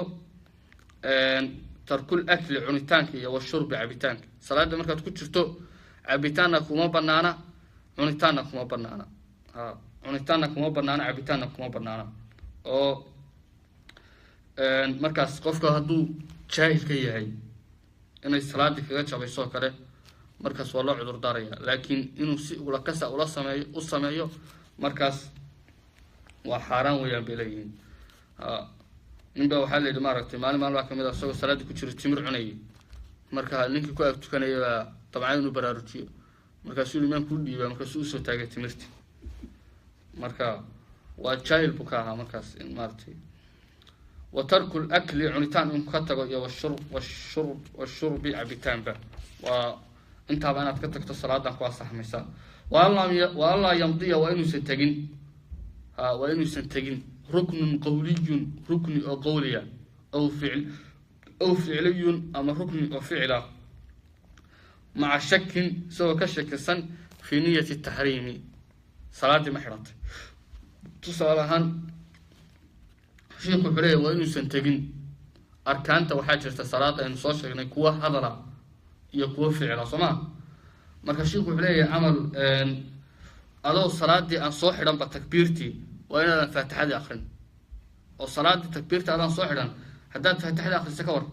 tarkul akli, cunitaanka, iyo washurbi, cabitaanka. Salaada markaad ku jirto cabitaanna kuma banaana, cunitaanna kuma banaana. Ha, cunitaanna kuma banaana, cabitaanna kuma banaana. Oo markaas qofka hadduu jaahil ka yahay inay salaadii kaga jabayso oo kale, markaas waa loo cudur daaraya, laakiin inuu si ula kasa ula sameeyo u sameeyo markaas waa xaaraan weeyaan bay leeyihiin. Nin baa waxaa la yidhi maaragtay maalin maalmaa kamid a isagoo salaadii ku jiro timir cunayay, marka ninkii ku ag tukanaya baa dabcan inuu baraarujiyo, markaasuu yihi: maan kuu dhiibaa? Markaasuu usoo taagay timirti. Marka waa jaahil buu ka ahaa markaas in maaragtay. Wa tarku lakli, cunitaan inuu ka tago, iyo washur washur washurbi, cabitaanba, waa intaaba inaad ka tagto salaadan ku asaxmaysa. Wa anlaa yamdiya, waa inuusan tegin, ha, waa inuusan tegin ruknun qawliyun, rukni oo qawliya, aw ficl aw ficliyun, ama rukni oo ficila, maca shakin, isagoo ka shakisan, fii niyati taxriimi, salaaddii ma xidhantay. Tusaale ahaan sheikhu wuxuu leeyahy waa inuusan tegin arkaanta. Waxaa jirta salaada aynu soo sheegnay kuwa hadala iyo kuwo ficila, soo maa? Marka sheikhu wuxuu leeyahay camal adoo salaadii aan soo xidhanba takbiirtii, waa inaadan faatixadii akrin, oo salaaddii takbiirta adaan soo xidhan haddaad faatixadii akrisa, ka war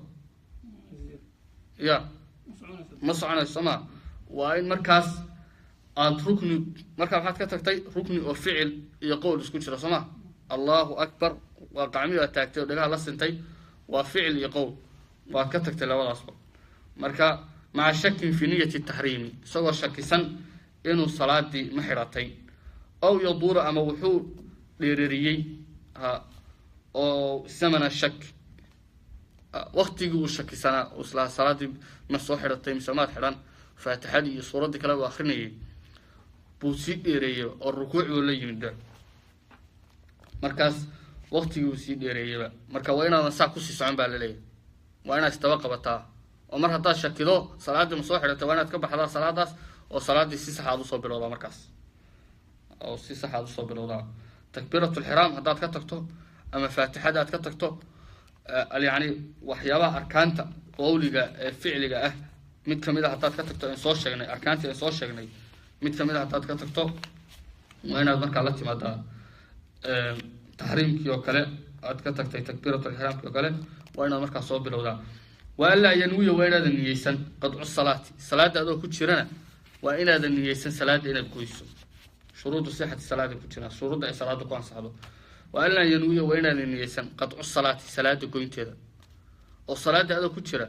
ya ma soconayso, soo maa? Waa in markaas aada rukni, markaa maxaad ka tagtay? Rukni oo ficil iyo qowl isku jira, soo ma? Allahu akbar waa qacmi baad taagtay oo dhagaha la sintay, waa ficil iyo qowl, waad ka tagtay labadaasba. Marka Maca shakin fi niyati taxriimi, isagoo shakisan inuu salaadii ma xidhatay. Aw yaduura, ama wuxuu dheereriyey oo zamana shak, waktigii uu shakisanaa islaha salaaddii ma soo xidhatay mise maad xidhan, faatixadii iyo suuraddii kale uu akrinayay buu sii dheereeyey oo rukuuc buu la yimidba. Markaas waktigii uu sii dheereeyeyba, marka waa inaadan saa kusii socon baa laleeyahy. Waa inaad isdaba qabataa, oo mar haddaad shakido salaaddii ma soo xidhatay, waa inaad ka baxdaa salaadaas oo salaaddii si sax aad usoo bilowdaa. Markaas oo si sax aad usoo bilowdaa takbiirat lxiraam haddaad ka tagto ama faatixada aad ka tagto, yacni waxyaabaha arkaanta qowliga ee ficliga ah mid kamid a haddaad ka tagto, aan soo sheegnay arkaantii aan soo sheegnay mid kamid a haddaad ka tagto, waa inaad markaa la timaadaa taxriimkii oo kale aad ka tagtay, takbiiratulixraamkii oo kale waa inaad markaa soo bilowdaa. Wa anlaa yanwiya, waa inaadan niyeysan qadcu salaati, salaadda adoo ku jirana waa inaadan niyeysan salaadda inaad goyso. Shuruudu sixati salaada ku jiraan, shuruudda ay salaada ku ansaxdo. Wa anlaa yanwiya, waa inaadan niyeysan qadcu salaati, salaada goynteeda. Oo salaadda adoo ku jira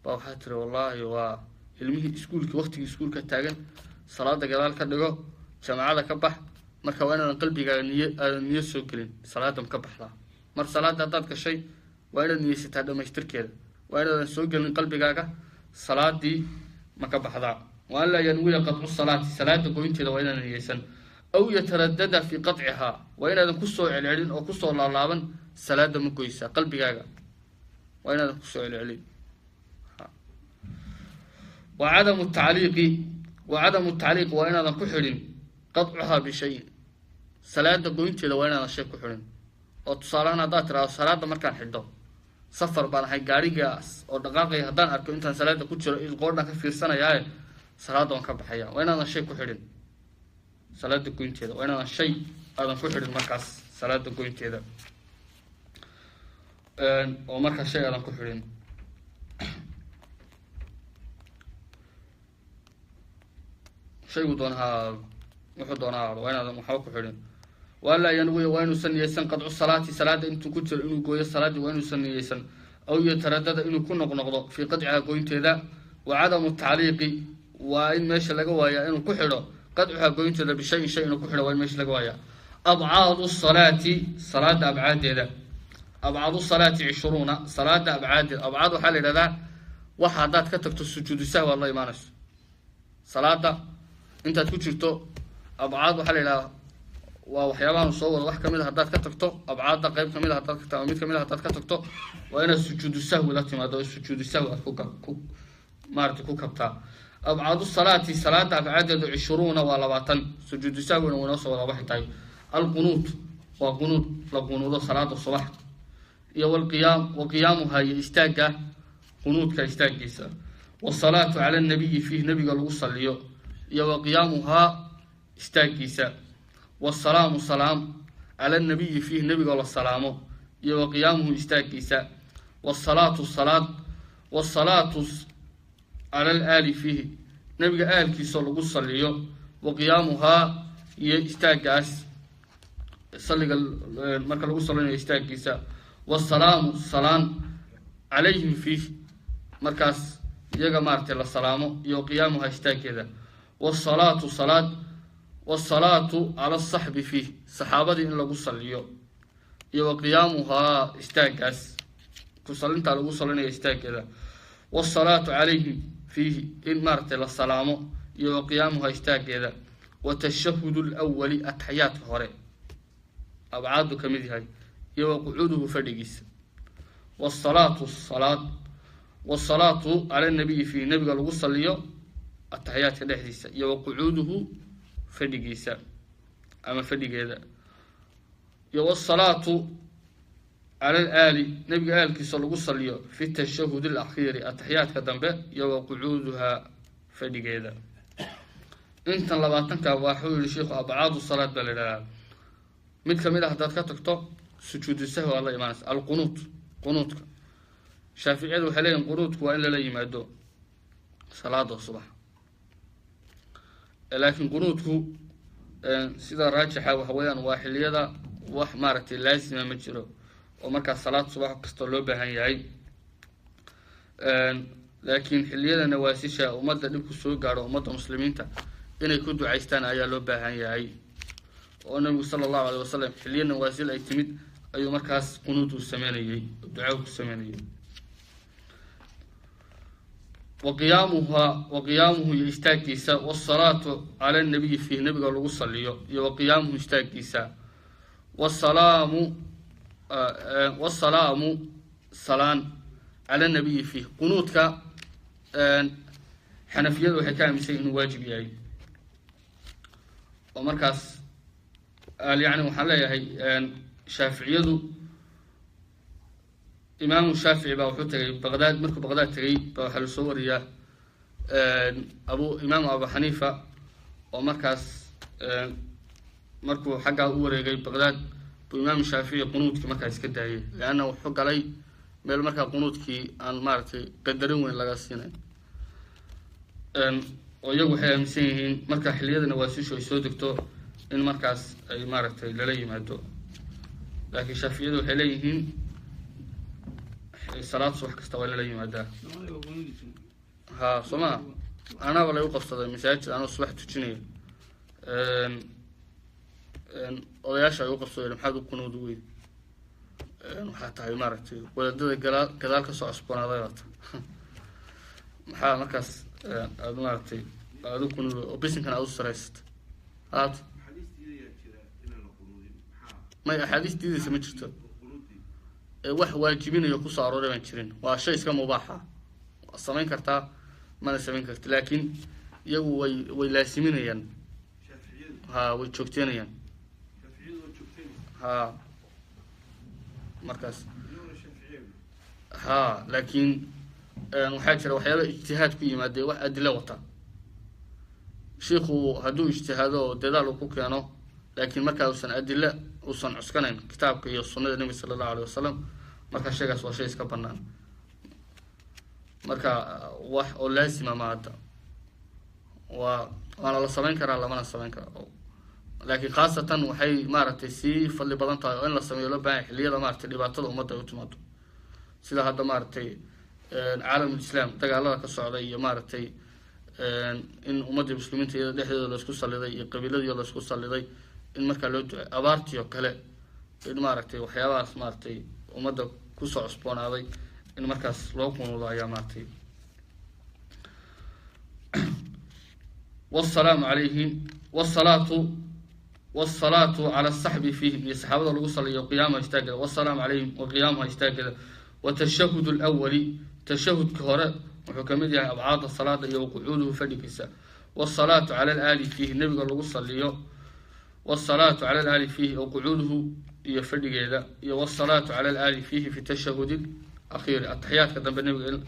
baa waxaa tiri wallaahi waa ilmihii iskuulkii, waktigii iskuulka taagan, salaada gadaal ka dhigo, jaamacada ka bax. Marka waa inaadan qalbigaaga niy aadan niyo soo gelin salaada ma ka baxdaa. Mar salaada haddaad gashay waa inaad niyeysataa dhamaystirkeeda, waa inaadan soo gelin qalbigaaga salaadii ma ka baxdaa. Wa an laa yanwiya qadcu salaati, salaada goynteeda waa inaadan niyeysan. Aw yataradada fii qadcihaa, waa inaadan kusoo celcelin oo kusoo laalaaban salaada ma goysaa qalbigaaga, waa inaadan kusoo celcelin. Wa cadamu tacliiqi, wa cadamu tacliiq, waa inaadan ku xidhin qadcuhaa bishayin, salaada goynteeda waa inaadan shay ku xidhin. Oo tusaalehaan haddaad tiraahdo salaada markaan xidho safar baan ahay, gaarigaas oo dhaqaaqaya haddaan arko intaan salaada ku jiro ilqoodhan ka fiirsanayaaye salaada waan ka baxaya, waa inaadan shay ku xidhin salaada goynteeda, waa inaadan shay aadan ku xidhin markaas salaada goynteeda, oo markaas shay aadan ku xidhin. Shaygu doona ha wuxuu doona ha, waa inaadan waxba ku xidhin. Walaa yanwiya, waa inuusan niyeysan qadcu salaati, salaada intuu ku jiro inuu gooyo salaaddii waa inuusan niyeysan. Aw yataradada, inuu ku noqnoqdo fii qadciha goynteeda. Wa cadamu tacliiqi, waa in meesha laga waayaa inuu ku xidho qadcuha goynteeda bishayin, shay inuu ku xidho waa in meesha laga waayaa. Abcaadu salaati, salaada abcaaddeeda. Abcaadu salaati 20, salaada abcaaddeeda. Abcaad waxaa la yidhahdaa waxa haddaad ka tagto sujuudu sahwi aad la imaanayso salaada intaad ku jirto. Abcaad waxaa la yidhahdaa waa waxyaabahan soo wado wax kamid a haddaad ka tagto, abcaadda qeyb kamid a haddaad ka tagto ama mid kamid a haddaad ka tagto, waa inaad sujuudu sahwi la timaado oo sujuudu sahwi aad ku maarata ku kabtaa. Abcaadu salaati, salaada abcaaddeedu 20 waa 20. Sujuudu sahwina wuu inoo soo wadaa waxay tahay. Alqunuut, waa qunuud la qunuudo salaada subax, iyo walqiyaam, wa qiyaamuha, iyo istaagga qunuudka istaaggiisa. Wasalaatu cala nabiyi fiih, nabiga lagu saliyo, iyo wa qiyaamuhaa istaaggiisa. Wasalaamu salaam cala nabiyi fiih, nabigoo la salaamo, iyo wa qiyaamuhu istaaggiisa. Wasalaatu salaad, wasalaatu cala alaali fiihi, nabiga aalkiisoo lagu saliyo, wa qiyaamuhaa iyo istaaggaas salliga marka lagu salinayo istaaggiisa. Wasalaamu salaan calayhim fiih, markaas iyaga maaratay la salaamo, iyo qiyaamuhaa istaaggeeda. Wasalaatu salaad, wasalaatu cala asaxbi fiih, saxaabadii in lagu saliyo, iyo wa qiyaamuhaa istaaggaas ku salintaa lagu salinayo istaaggeeda. Wasalaatu calayhim fiihi, in maaratay la salaamo, iyo wa qiyaamuhaa istaaggeeda. Wa tashahudu lwali, ataxiyaadka hore abcaadu ka mid yahay, iyo wa qucuuduhu fadhigiisa. Wasalaatu salaad, wasalaatu cala nabiyi fiihi, nabiga lagu saliyo ataxiyaadka dhexdiisa, iyo wa qucuuduhu fadhigiisa ama fadhigeeda. Iyo wasalaatu cala alaali, nabiga aalkiisa lagu saliyo fi tashahud alakhiiri, ataxiyaadka dambe, iyo wa qucuuduhaa fadhigeeda. Intan 20-ka waxuu yihi sheikhu abcaadu salaad baa la yidhahdaa. Mid kamid a haddaad ka tagto sujuudu sahwi aad la imaanaysa. Alqunuut, qunuudka shaaficiyadu waxay leeyihin qunuudku waa in lala yimaado salaada subax, laakiin qunuudku sida raajixa waxa weeyaan waa xiliyada wax maaragtay laasima ma jiro oo markaas salaad subax kastoo loo baahan yahay. Laakiin xilliyada nawaasisha ummadda dhibku soo gaadho, ummadda muslimiinta inay ku ducaystaan ayaa loo baahan yahay. Oo nabigu sala allahu aleyh wasalam xilliyo nawaasil ay timid ayuu markaas qunuud uu sameynayey, duca ku sameynayay. Wa qiyaamuha, wa qiyaamuhu iyo istaaggiisa, wasalaatu cala nabiyi fiih, nabiga lagu saliyo, iyo wa qiyaamuhu istaaggiisa, wasalaamu, wasalaamu salaan cala nabiyi fiih. Qunuudka xanafiyadu waxay ka aaminsan inuu waajib yahay, oo markaas yani waxaan leeyahay shaaficiyadu, imaamu Shaafici baa wuxuu tegay Baqdaad. Markuu Baqdaad tegay baa waxaa lasoo wariyaa abu imaamu Abu Xaniifa oo markaas markuu xaggaa u wareegay Baqdaad buu imaamu Shaafici qunuudkii markaa iska daayay, leanna wuxuu galay meel markaa qunuudkii aan maaragtay qadarin weyn laga siinay. Oo iyagu waxay aaminsan yihiin marka xilliyada nawaasishu ay soo degto in markaas ay maaragtay lala yimaado, laakiin shaaficiyadu waxay leeyihiin salaad subax kasta waa lala yimaadaa. Ha soo maa, anaaba lagu qabsaday masaajid anoo subax tujinaya, odayaasha ay u qabsadeen, maxaad u qunuud weyd, waxaa tahay maaragtay wadaadada gadaal gadaal kasoo cusboonaaday baa tahay, maxaa markaas aada maaragtay aada u qunuud oo bisinkana aada u saraysata aad. May, axaadiis diidaysa ma jirto, wax waajibinayo kusoo arooray baan jirin. Waa shay iska mubaaxa, waa samayn kartaa mana samayn karti, laakiin iyagu way laasiminayaan, ha way joogteynayaan, ha markaas ha. Laakiin waxaa jira waxyaaba ijtihaad ku yimaadee wax adilo wata, shiiku hadduu ijtihaado oo dadaal uu ku keeno, laakiin markaa uusan adilo uusan cuskanayn kitaabka iyo sunnada nebiga sala allahu aleyh wasalam, marka shaygaas waa shay iska banaan. Marka wax oo laasima ma hadda, waa waana la samayn karaa lamana samayn kara, laakiin khaasatan waxay maaragtay sii fadli badan tahay oo in la sameeyo loo bahan yahay xilliyada maaragtay dhibaatada ummadda ay u timaado, sida hadda maaragtay caalamul islaam dagaalada ka socda, iyo maaragtay in ummadda muslimiinta iyada dhexdeeda laisku saliday iyo qabiiladii laisku saliday, in markaa loo ducay, abaartii oo kale, in maaragtay waxyaabahaas maaragtay ummadda kusoo cusboonaaday in markaas loo qunuudo ayaa maaragtay. Wasalaamu calayhim, wasalaatu wasalaatu cala asaxbi fiihim, iyo saxaabada lagu saliyo, qiyaamaha istaagada, wasalaamu calayhim wa qiyaamuha istaagada, watashahud alawali, tashahudka hore wuxuu kamid yahay abcaada salaada, iyo waqucuuduhu fadhigiisa, wasalaatu cala alaali fiihi, nebiga lagu saliyo, wasalaatu cala alaali fiihi wa qucuuduhu iyo fadhigeeda, iyo wasalaatu cala alaali fiihi fi tashahudi akhiiri, ataxiyaadka dambe nebiga in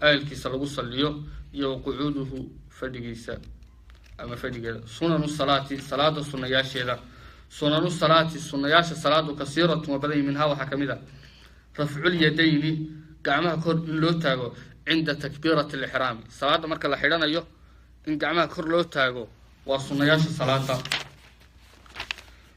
aalkiisa lagu saliyo, iyo waqucuuduhu fadhigiisa ama fadhigeeda. Sunanu salaati, salaada sunayaasheeda. Sunanu salaati, sunayaasha salaadu, kasiiratun waa badan yihin. Minhaa waxaa kamid a rafculyadayni, gacmaha kor in loo taago, cinda takbiirati alixraami, salaada marka la xidhanayo in gacmaha kor loo taago waa sunayaasha salaada.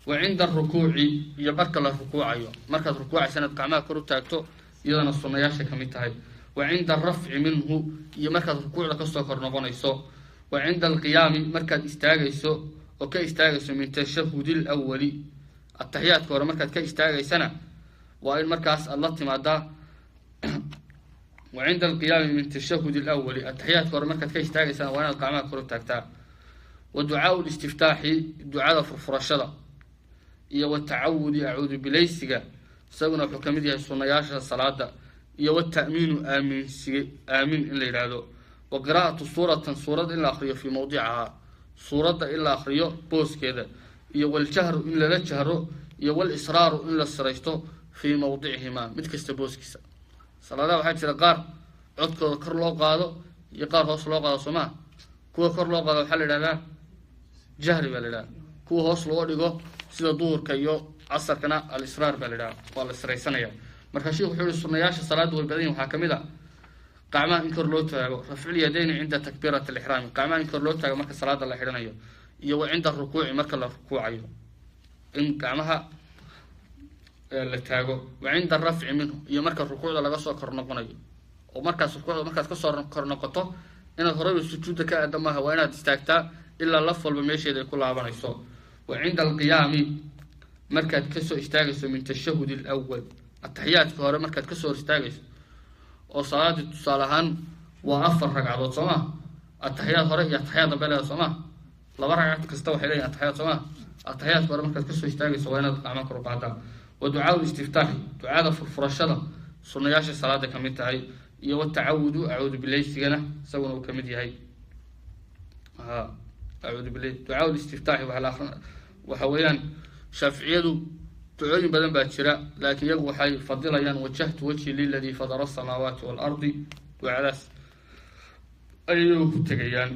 Wa cinda arukuuci, iyo marka la rukuucayo, markaad rukuucaysa inaad gacmaha kor u taagto iyadana sunayaasha kamid tahay. Wa cinda arafci minhu, iyo markaad rukuucda kasoo kor noqonayso. Wa cinda alqiyaami, markaad istaagayso oo ka istaagayso min tashahudi lwali, ataxiyaadka hore markaad ka istaagaysana waa in markaas aada la timaadaa. Wa cinda alqiyaami min tashahudi alawali, ataxiyaadka hore markaad ka istaagaysana waa inaad gacmaha kor u taagtaa. Wa ducaau listiftaaxi, ducada furfurashada, iyo watacawudi, acuudu bilaysiga, isaguna wuxuu kamid yahay sunayaasha salaada, iyo wata'miinu, aaminsiga, aamin in la yidhaahdo. Wa qiraa'atu suuratan, suurad in la akriyo, fii mawdicahaa, suuradda in la akriyo booskeeda, iyo waljahru in lala jahro, iyo walisraaru in la siraysto, fii mawdicihimaa, mid kasta booskiisa. Salaadaha waxaa jira qaar codkooda kor loo qaado iyo qaar hoos loo qaado, soo maa? Kuwa kor loo qaado waxaa la yidhahdaa jahri baa la yidhahdaa, kuwa hoos loo dhigo sida duhurka iyo casarkana alisraar baa la yidhahdaa, waa la siraysanaya. Marka sheikhu wuxuu yihi sunayaasha salaada way badan yihin. Waxaa kamid a gacmaha in kor loo taago, rafcul yadayni cinda takbiirati alixraami, gacmaha in kor loo taago marka salaada la xidhanayo, iyo wa cinda rukuuci, marka la rukuucayo in gacmaha la taago, wa cinda arafci minhu, iyo marka rukuucda laga soo kor noqonayo. Oo markaas rukuucda markaad kasoo kor noqoto inaad horeyba sujuudda ka aada maaha, waa inaad istaagtaa ilaa laf walba meesheeda ay ku laabanayso. Wa cinda alqiyaami, markaad kasoo istaagayso, min tashahud alawal, ataxiyaadka hore markaad kasoo hor istaagayso, oo salaadii tusaale ahaan waa 4 ragcadood, soo ma? Ataxiyaad hore iyo ataxiyaad dambe leeda, soo ma? 2 ragcad kasta waxay leeyihin ataxiyaad, soo ma? Ataxiyaadka hore markaad kasoo istaagayso waa inaad gacmaha kor u qaadaa. Wa ducaau istiftaaxi, ducada furfurashada, sunayaasha salaada kamid tahay, iyo watacawudu, acuudu bilaysigana isaguna uu kamid yahay. Ha, acuudu bilay, ducaa listiftaaxi waxaa la akrin. Waxa weeyaan shaaficiyadu ducooyin badan baa jira, laakiin iyagu waxay fadilayaan "wajahtu wajhi liladii fadara asamaawaati waalardi", ducadaas ayay iyagu ku tegayaan.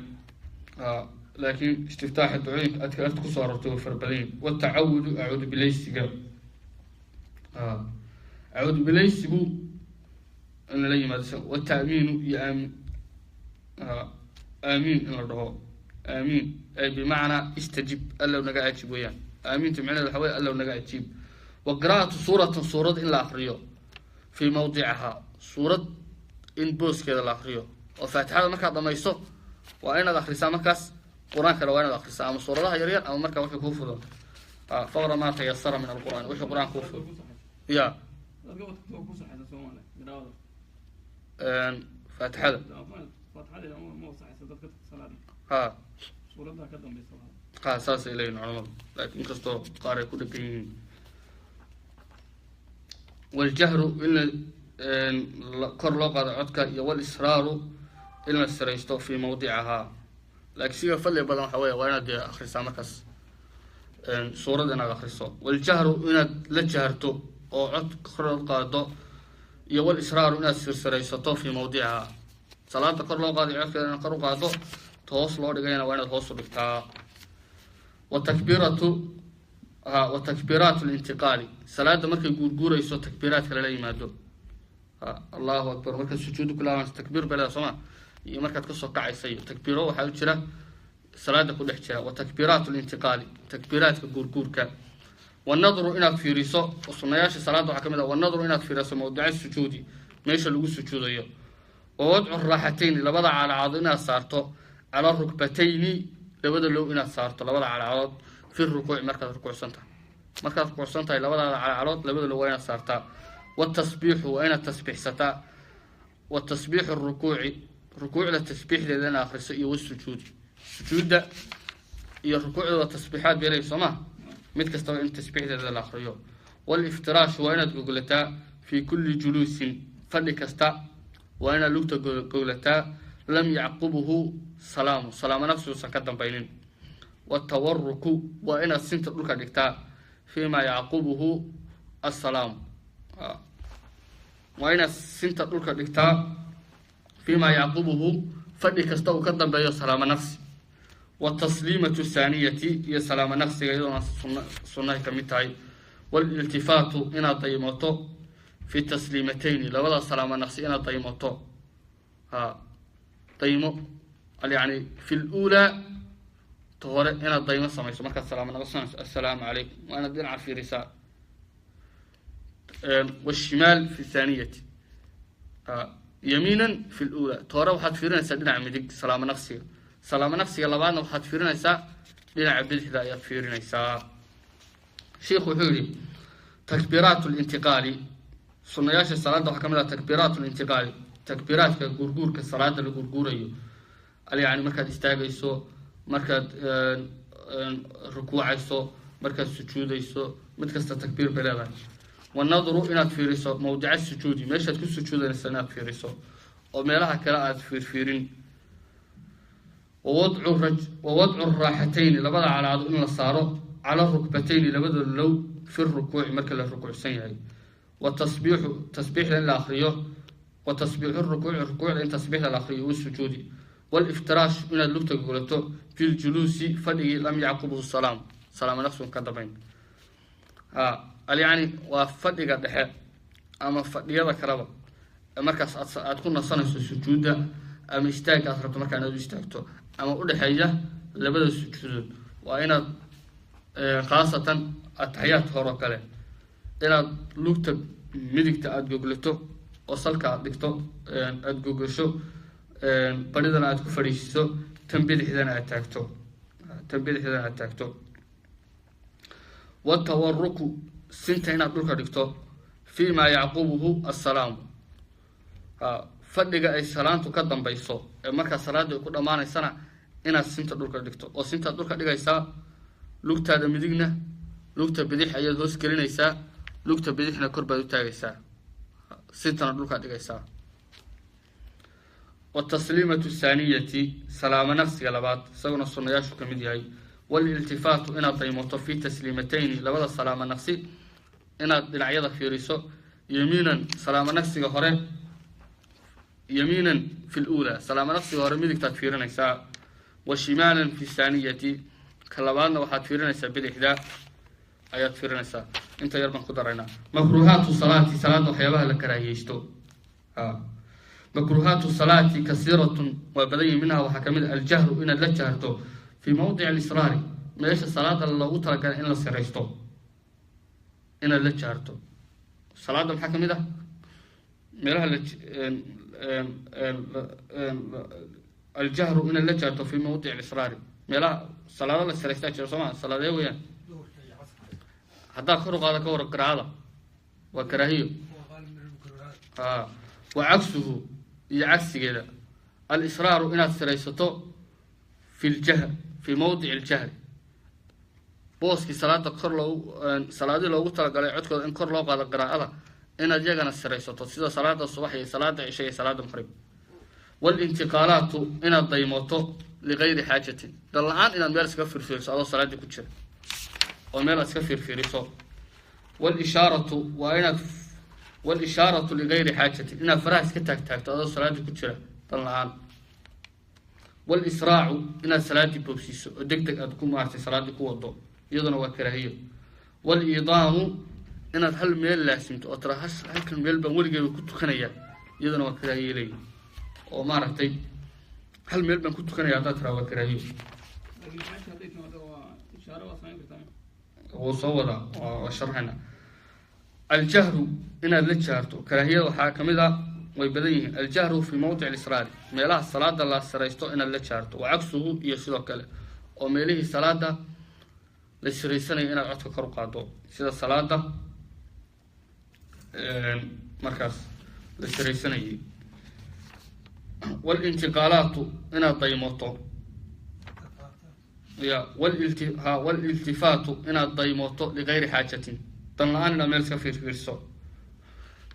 Laakiin istiftaaxa ducooyinka adkaarta kusoo aroortay way fara badan yihin. Watacawudu, acuudu bilaysiga, acuudu bilaysigu in lala yimaado, wata'miinu iyo aamiin, aamiin in la dhaho, aamiin ay bimacnaa istajib, allow naga ajib weeyaan. Aamiinta micnaheed waxa wey allow naga ajiib. Wa qiraa'atu suuratin, suurad in la akriyo, fii mawdicihaa, suurad in booskeeda la akriyo, oo faatixada markaad dhamayso waa inaad akrisaa markaas qur-aan kale, waa inaad akrisaa ama suuradaha yaryar ama markaa wixii kuu fudan, faqra maa tayasara min alqur'aan, wixii qur-aan kuu fudud ya. Faatixada ha ha, saasay leeyihin culamadu, laakiin inkastoo qaar ay ku dhegan yihiin. Waljahru, in la kor loo qaado codka, iyo walisraaru, in la siraysto, fii mawdicihaa. Laakiin siga fadli badan waxa weya waa inaad dee akrisaa markaas suurad inaad akriso. Waljahru, inaad la jaharto oo cod kor loo qaado, iyo walisraaru, inaad sirsiraysato, fii mawdicihaa. Salaada kor loo qaadayo codkeeda inaad kor u qaado, ta hoos loo dhigayna waa inaad hoos u dhigtaa. Wa takbiiratu ha, wa takbiiraat lintiqaali, salaada markay guurguurayso takbiiraadka lala yimaado. Ha, allahu akbar markaad sujuudu ku laabanayso takbiir bay leedahay, sooma? Iyo markaad kasoo kacaysa, iyo takbiiro waxaa u jira salaada ku dhex jira. Wa takbiiraat lintiqaali, takbiiraadka guurguurka. Wanadru, inaad fiiriso, oo sunayaasha salaada waxaa kamid ah wanadru, inaad fiiriso mawdica sujuudi, meesha lagu sujuudayo. Wa wadcu raaxatayni, labada calacadood inaad saarto, cala rukbatayni, labada low inaad saarto labada calacadood, fi rukuuci, markaad rukuucsan tahay. Markaad rukuucsan tahay labadaada calacalood labada low waa inaad saartaa. Watasbiixu, waa inaad tasbiixsataa. Wa tasbiixu rukuuci, rukuucda tasbiixdeeda inaad akriso, iyo wasujuudi, sujuudda iyo rukuucda waa tasbiixaad bay leeyihin, soo ma? Mid kastaba in tasbiixdeeda la akriyo. Waliftiraashu, waa inaad goglataa, fii kulli juluusin, fadhi kasta waa inaad lugta goglataa, lam yacqubuhu salaamu, salaamo nafsi uusan ka dambaynin. Watawaruku, waa inaad sinta dhulka dhigtaa, fiima yacqubuhu assalaamu, waa inaad sinta dhulka dhigtaa, fiima yacqubuhu, fadhi kasta uu ka dambeeyo salaamo nafsi. Watasliimatu thaaniyati, iyo salaamo nafsiga iyadoona sunnahay ka mid tahay. Waliltifaatu, inaad daymoto, fi tasliimatayni, labada salaamo nafsi inaad daymoto. Ha, daymo yani fi luulaa, ta hore inaad daymo samayso markaad salaamo naqsanayso, assalaamu calaykum, waa inaad dhinaca fiirisaa. Washimaal fi thaaniyati, yamiinan fi luulaa, ta hore waxaad fiirinaysaa dhinaca midig salaamo naqsiga, salaamo naqsiga labaadna waxaad fiirinaysaa dhinaca bidixda ayaad fiirinaysaa. Sheikhu wuxuu yihi takbiiraat lintiqaali, sunayaasha salaada waxaa ka mid ah takbiiraat lintiqaali, takbiiraadka guurguurka salaada la guurguurayo, yani markaad istaagayso, markaad rukuucayso, markaad sujuudayso, mid kasta takbiir bay leedahay. Wanadru, inaad fiiriso, mawdica sujuudi, meeshaad ku sujuudayso inaad fiiriso oo meelaha kale aad fiirfiirin. Wawadcu raaxatayni, labada calaado in la saaro, cala rukbatayni, labada low, fi rukuuci, marka la rukuucsan yahay. Wa tasbiixu, tasbiixda in la akriyo, wa tasbiixu rukuuci, rukuucda in tasbiixda la akriyo, wasujuudi. Waliftiraash, inaad lugta gogolato, fi ljuluusi, fadhigii, lam yacqubhu salaam, salaamo naqsun ka dambayn. Ha, alyacni waa fadhiga dhexe ama fadhiyada kaleba markaas aad ku nasanayso sujuudda ama istaagga aad rabto markaa inaad u istaagto, ama udhexeeya labada sujuudood, waa inaad khaasatan ataxiyaadka hore oo kale inaad lugta midigta aada goglato. oo salka aad dhigto, aada gogasho, baridana aad ku fadhiisiso, tan bidixdana aad taagto, tan bidixdana aad taagto. Watawaruku, sinta inaad dhulka dhigto, fii maa yacqubuhu assalaamu, fadhiga ay salaantu ka dambayso ee markaa salaadda ay ku dhammaanaysana inaad sinta dhulka dhigto. Oo sintaad dhulka dhigaysaa, lugtaada midigna lugta bidix ayaad hoos gelinaysaa, lugta bidixna kor baad u taagaysaa, sintana dhulkaad dhigaysaa. Watasliimatu thaaniyati, salaamo naqsiga labaad, isaguna sunayaashu ka mid yahay. Waliltifaatu, inaad daymoto, fi tasliimatayni, labada salaamo naqsi inaad dhinacyada fiiriso, yamiinan salaamo naqsiga hore, yamiinan fi luulaa, salaamo naqsiga hore midigtaad fiirinaysaa, wa shimaalan fi thaaniyati, ka labaadna waxaad fiirinaysaa bidixda ayaad fiirinaysaa. Inta yar baan ku daraynaa. Makruuhaatu salaati, salaadda waxyaabaha la karaahiyeysto. Makruuhaatu salaati kasiiratun, waa badan yihin. Minhaa waxaa kamid a aljahru, inaad la jaharto, fii mawdici alisraari, meesha salaada loogu talagalay in la siraysto inaad la jaharto. Salaadda maxaa kamid ah meelaha la aljahru, inaad la jaharto fii mawdici alisraari, meelaha salaado la siraystaa jira, soo maa? Salaadee weeyaan? Haddaad kor u qaado ka waran qiraacada, waa karaahiyo. Wa cagsuhu, iyo cagsigeeda, alisraaru, inaad siraysato, fi ljahr, fii mawdici aljahri, booskii salaada kor loogu, salaadii loogu talagalay codkooda in kor loo qaado qiraa'ada, inaad iyagana siraysato, sida salaada subax iyo salaada cisha iyo salaada maqrib. Walintiqaalaatu, inaad daymoto, ligayri xaajatin, dan la-aan inaad meel iskaga firfiiriso adoo salaaddii ku jira, oo meel aad iska fiirfiiriso. Walishaaratu, waa inaad, walishaaratu ligayri xaajatin, inaad faraha iska taagtaagto adoo salaaddii ku jira dan la-aan. Walisraacu, inaad salaaddii boobsiiso oo deg deg aad ku maartay salaaddii ku wado, iyaduna waa karaahiyo. Waliidaamu, inaad hal meel laasimto oo tira halkan meel baan weligeyba ku tukanayaa, iyaduna waa karaahiyo leeyihi. Oo maaragtay hal meel baan ku tukanaya haddaad tiraa waa karaahiyo. Wuu soo wadaa, waa sharxayna. Aljahru, inaad la jaharto, karaahiyada waxaa kamid ah, way badan yihiin. Aljahru fi mawdic alisraari, meelaha salaada la siraysto inaad la jaharto. Wa cagsuhu, iyo sidoo kale oo meelihii salaada la siraysanayo inaad codka kor u qaado, sida salaada markaas la siraysanayay. Walintiqaalaatu, inaad daymoto, ya walilti ha waliltifaatu, inaad daymoto, ligayri xaajatin, dan la-aan inaad meel iska fiirfiirso.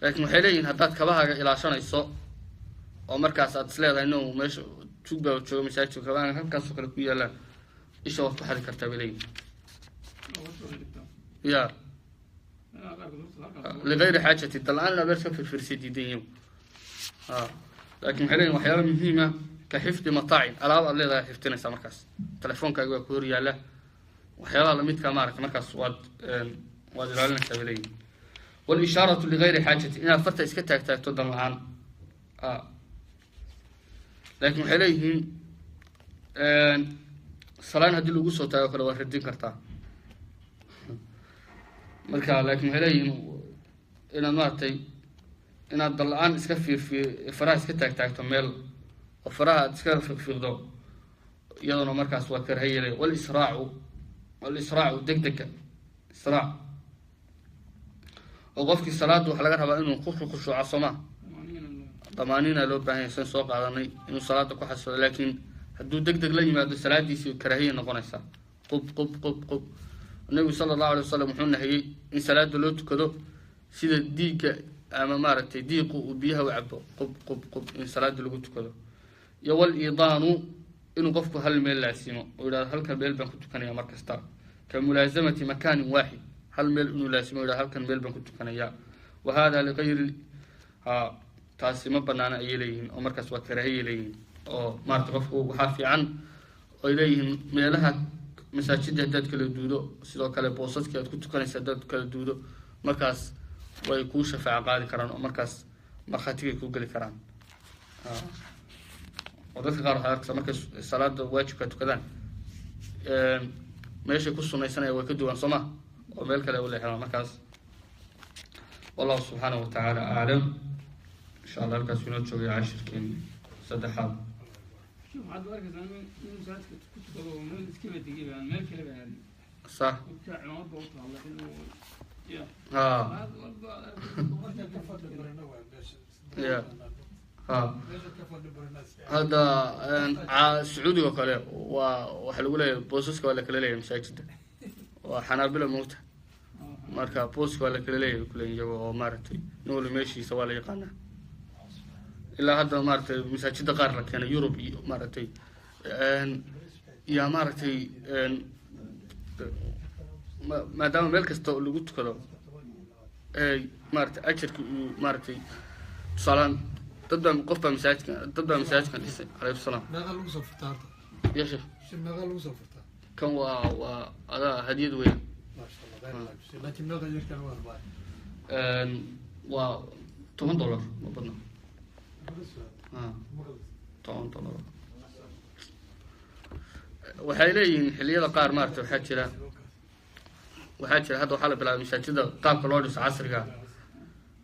Laakiin waxay leeyihin haddaad kabahaaga ilaashanayso oo markaas aad is leedahay no meesha tug baa jooga masaajidka, kabahaaga halkaasoo kale ku yaalaan, isha waad ku xadi kartaa bay leeyihin. Ya ligayri xaajatin, dan la-aan inaad meel iska fiirfiirsay diidan yihin. Laakin waxay leeyihin waxyaaba muhiima, ka xifdi mataacin, alaab aad leedahay xifdinaysaa markaas, telefonkaaga waa ku hor yaalla, waxyaabaha lamidkaa maaragtay markaas waad ilaalinaysaa bay leeyihin. Walishaaratu ligayri xaajati, inaad farta iska taagtaagto dan la-aan. Laakiin waxay leeyihiin salaan haddii lagu soo taago kale waad radin kartaa marka. Laakiin waxay leeyihiin inaad maaragtay inaad dan la-aan iska fiirfiir, faraha iska taagtaagto meel oo faraha aad iska fiiqfiiqdo, iyaduna markaas waa karahayelay. Walisraacu, walisraacu deg dega, israac oo qofkii salaadda waxaa laga rabaa inuu ku khushuuco, soo maa? Damaaniina loo baahan yahay, san soo qaadanay, inuu salaada ku xasilo. Laakiin hadduu deg deg la yimaado salaadiisii karaahiya noqonaysaa. Qub qub qub qub. Nabigu sala allahu alay wasalam wuxuu nahiyey in salaada loo tukado sida diigga ama maaragtay diiqu uu biyaha u cabo, qub qub qub in salaada lagu tukado. Iyo waliidaanu, inuu qofku hal meel laasimo oo yidhahdo halkan meel baan ku tukanaya mar kasta, ka mulaasamati makaanin waaxid, hal meel inuu laasimo o yidhahdo halkan meel baan ku tukanaya. Wa hada ligayri ha, taasi ma banaana ayay leeyihiin, oo markaas waa karaahiyay leeyihiin. Oo maarata qofku waxaa fiican oy leeyihiin meelaha masaajidda haddaad kala duudo, sidoo kale boosaskii aad ku tukanaysa haddaad kala duudo, markaas way kuu shafaaco qaadi karaan oo markaas markhaatigay kuu geli karaan. Oo dadka qaar waxaad arkaysaa markay salaada waajibka tukadaan meeshay ku sunaysanaya way ka duwan, soo ma? Oo meel kale u leexdaan markaas. Wallahu subxaanahu wa tacaala aclam. Insha Allah halkaas inoo joogaya cashirkeeni saddexaad. Sheekh, waxaad arkaysaa in masaajidka ku tukado oo meel iskaba degay baan meel kale baan aadin. Dadka cimaamad baa u taalla inuu ya aad walba ya ha. Hadda Sacuudiga oo kale waa waxaa lagu leeyahay boosaska waa la kala leeyahay masaajida, waa Xanaabila moogta. Marka booska waa la kala leeyahay kule iyago oo maaragtay nin walba meeshiisa waa la yaqaanaa. Ilaa hadda maaragtay masaajida qaar la keenay Yurub iyo maaragtay yaa maaragtay maadaama meel kasta oo lagu tukado maaragtay ajarki uu maaragtay tusaalaan dad baa qof baa masaajidka dad baa masaajidkan dhisay. Calaykum salaam. Meeqa lagu soo furtaa horta? Ya sheekh. Si meeqa lagu soo furtaa? Kan waa adaa hadiyad weyn. Maasha Allah, baarak Allah fiik. Laakiin meeqa yarkan waa arbaa? Waa $10, ma badna. $10. Waxay leeyihiin xilliyada qaar maaragtay waxaa jira hadda waxaa la bilaabay masaajida qaabka loo dhiso casriga.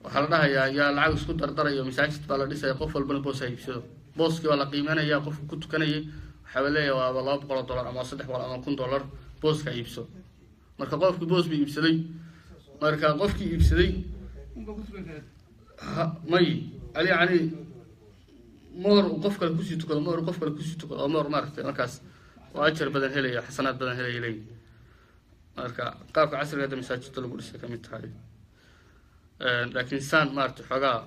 Waxaa la dhahayaa yaa lacag isku dardarayo, masaajid baa la dhisaya, qof walbana boos ha iibsado. Booskii baa la qiimanaya qofka ku tukanayay. Waxaa la leeyahay waaba $200 ama 300 ama $1000, booska iibso. Marka qofkii boos buu iibsaday. Marka qofkii iibsaday unba ku tukan kara. May ali yani moor uu qof kale kusii tukado, moor uu qof kale kusii tukado oo moor maaragtay markaas oo ajar badan helaya, xasanaad badan helaya leeyihin. Marka qaabka casriga hadda masaajidda lagu dhisay kamid tahay, laakiin saan maaragtay xoogaa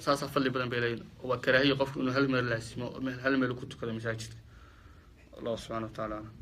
saasaa fadli badan bay leeyihin. Waa karaahiya qofku inuu hal meel laasimo oo hal meel ku tukado masaajidka. Allahu subxana wa tacaala aclam.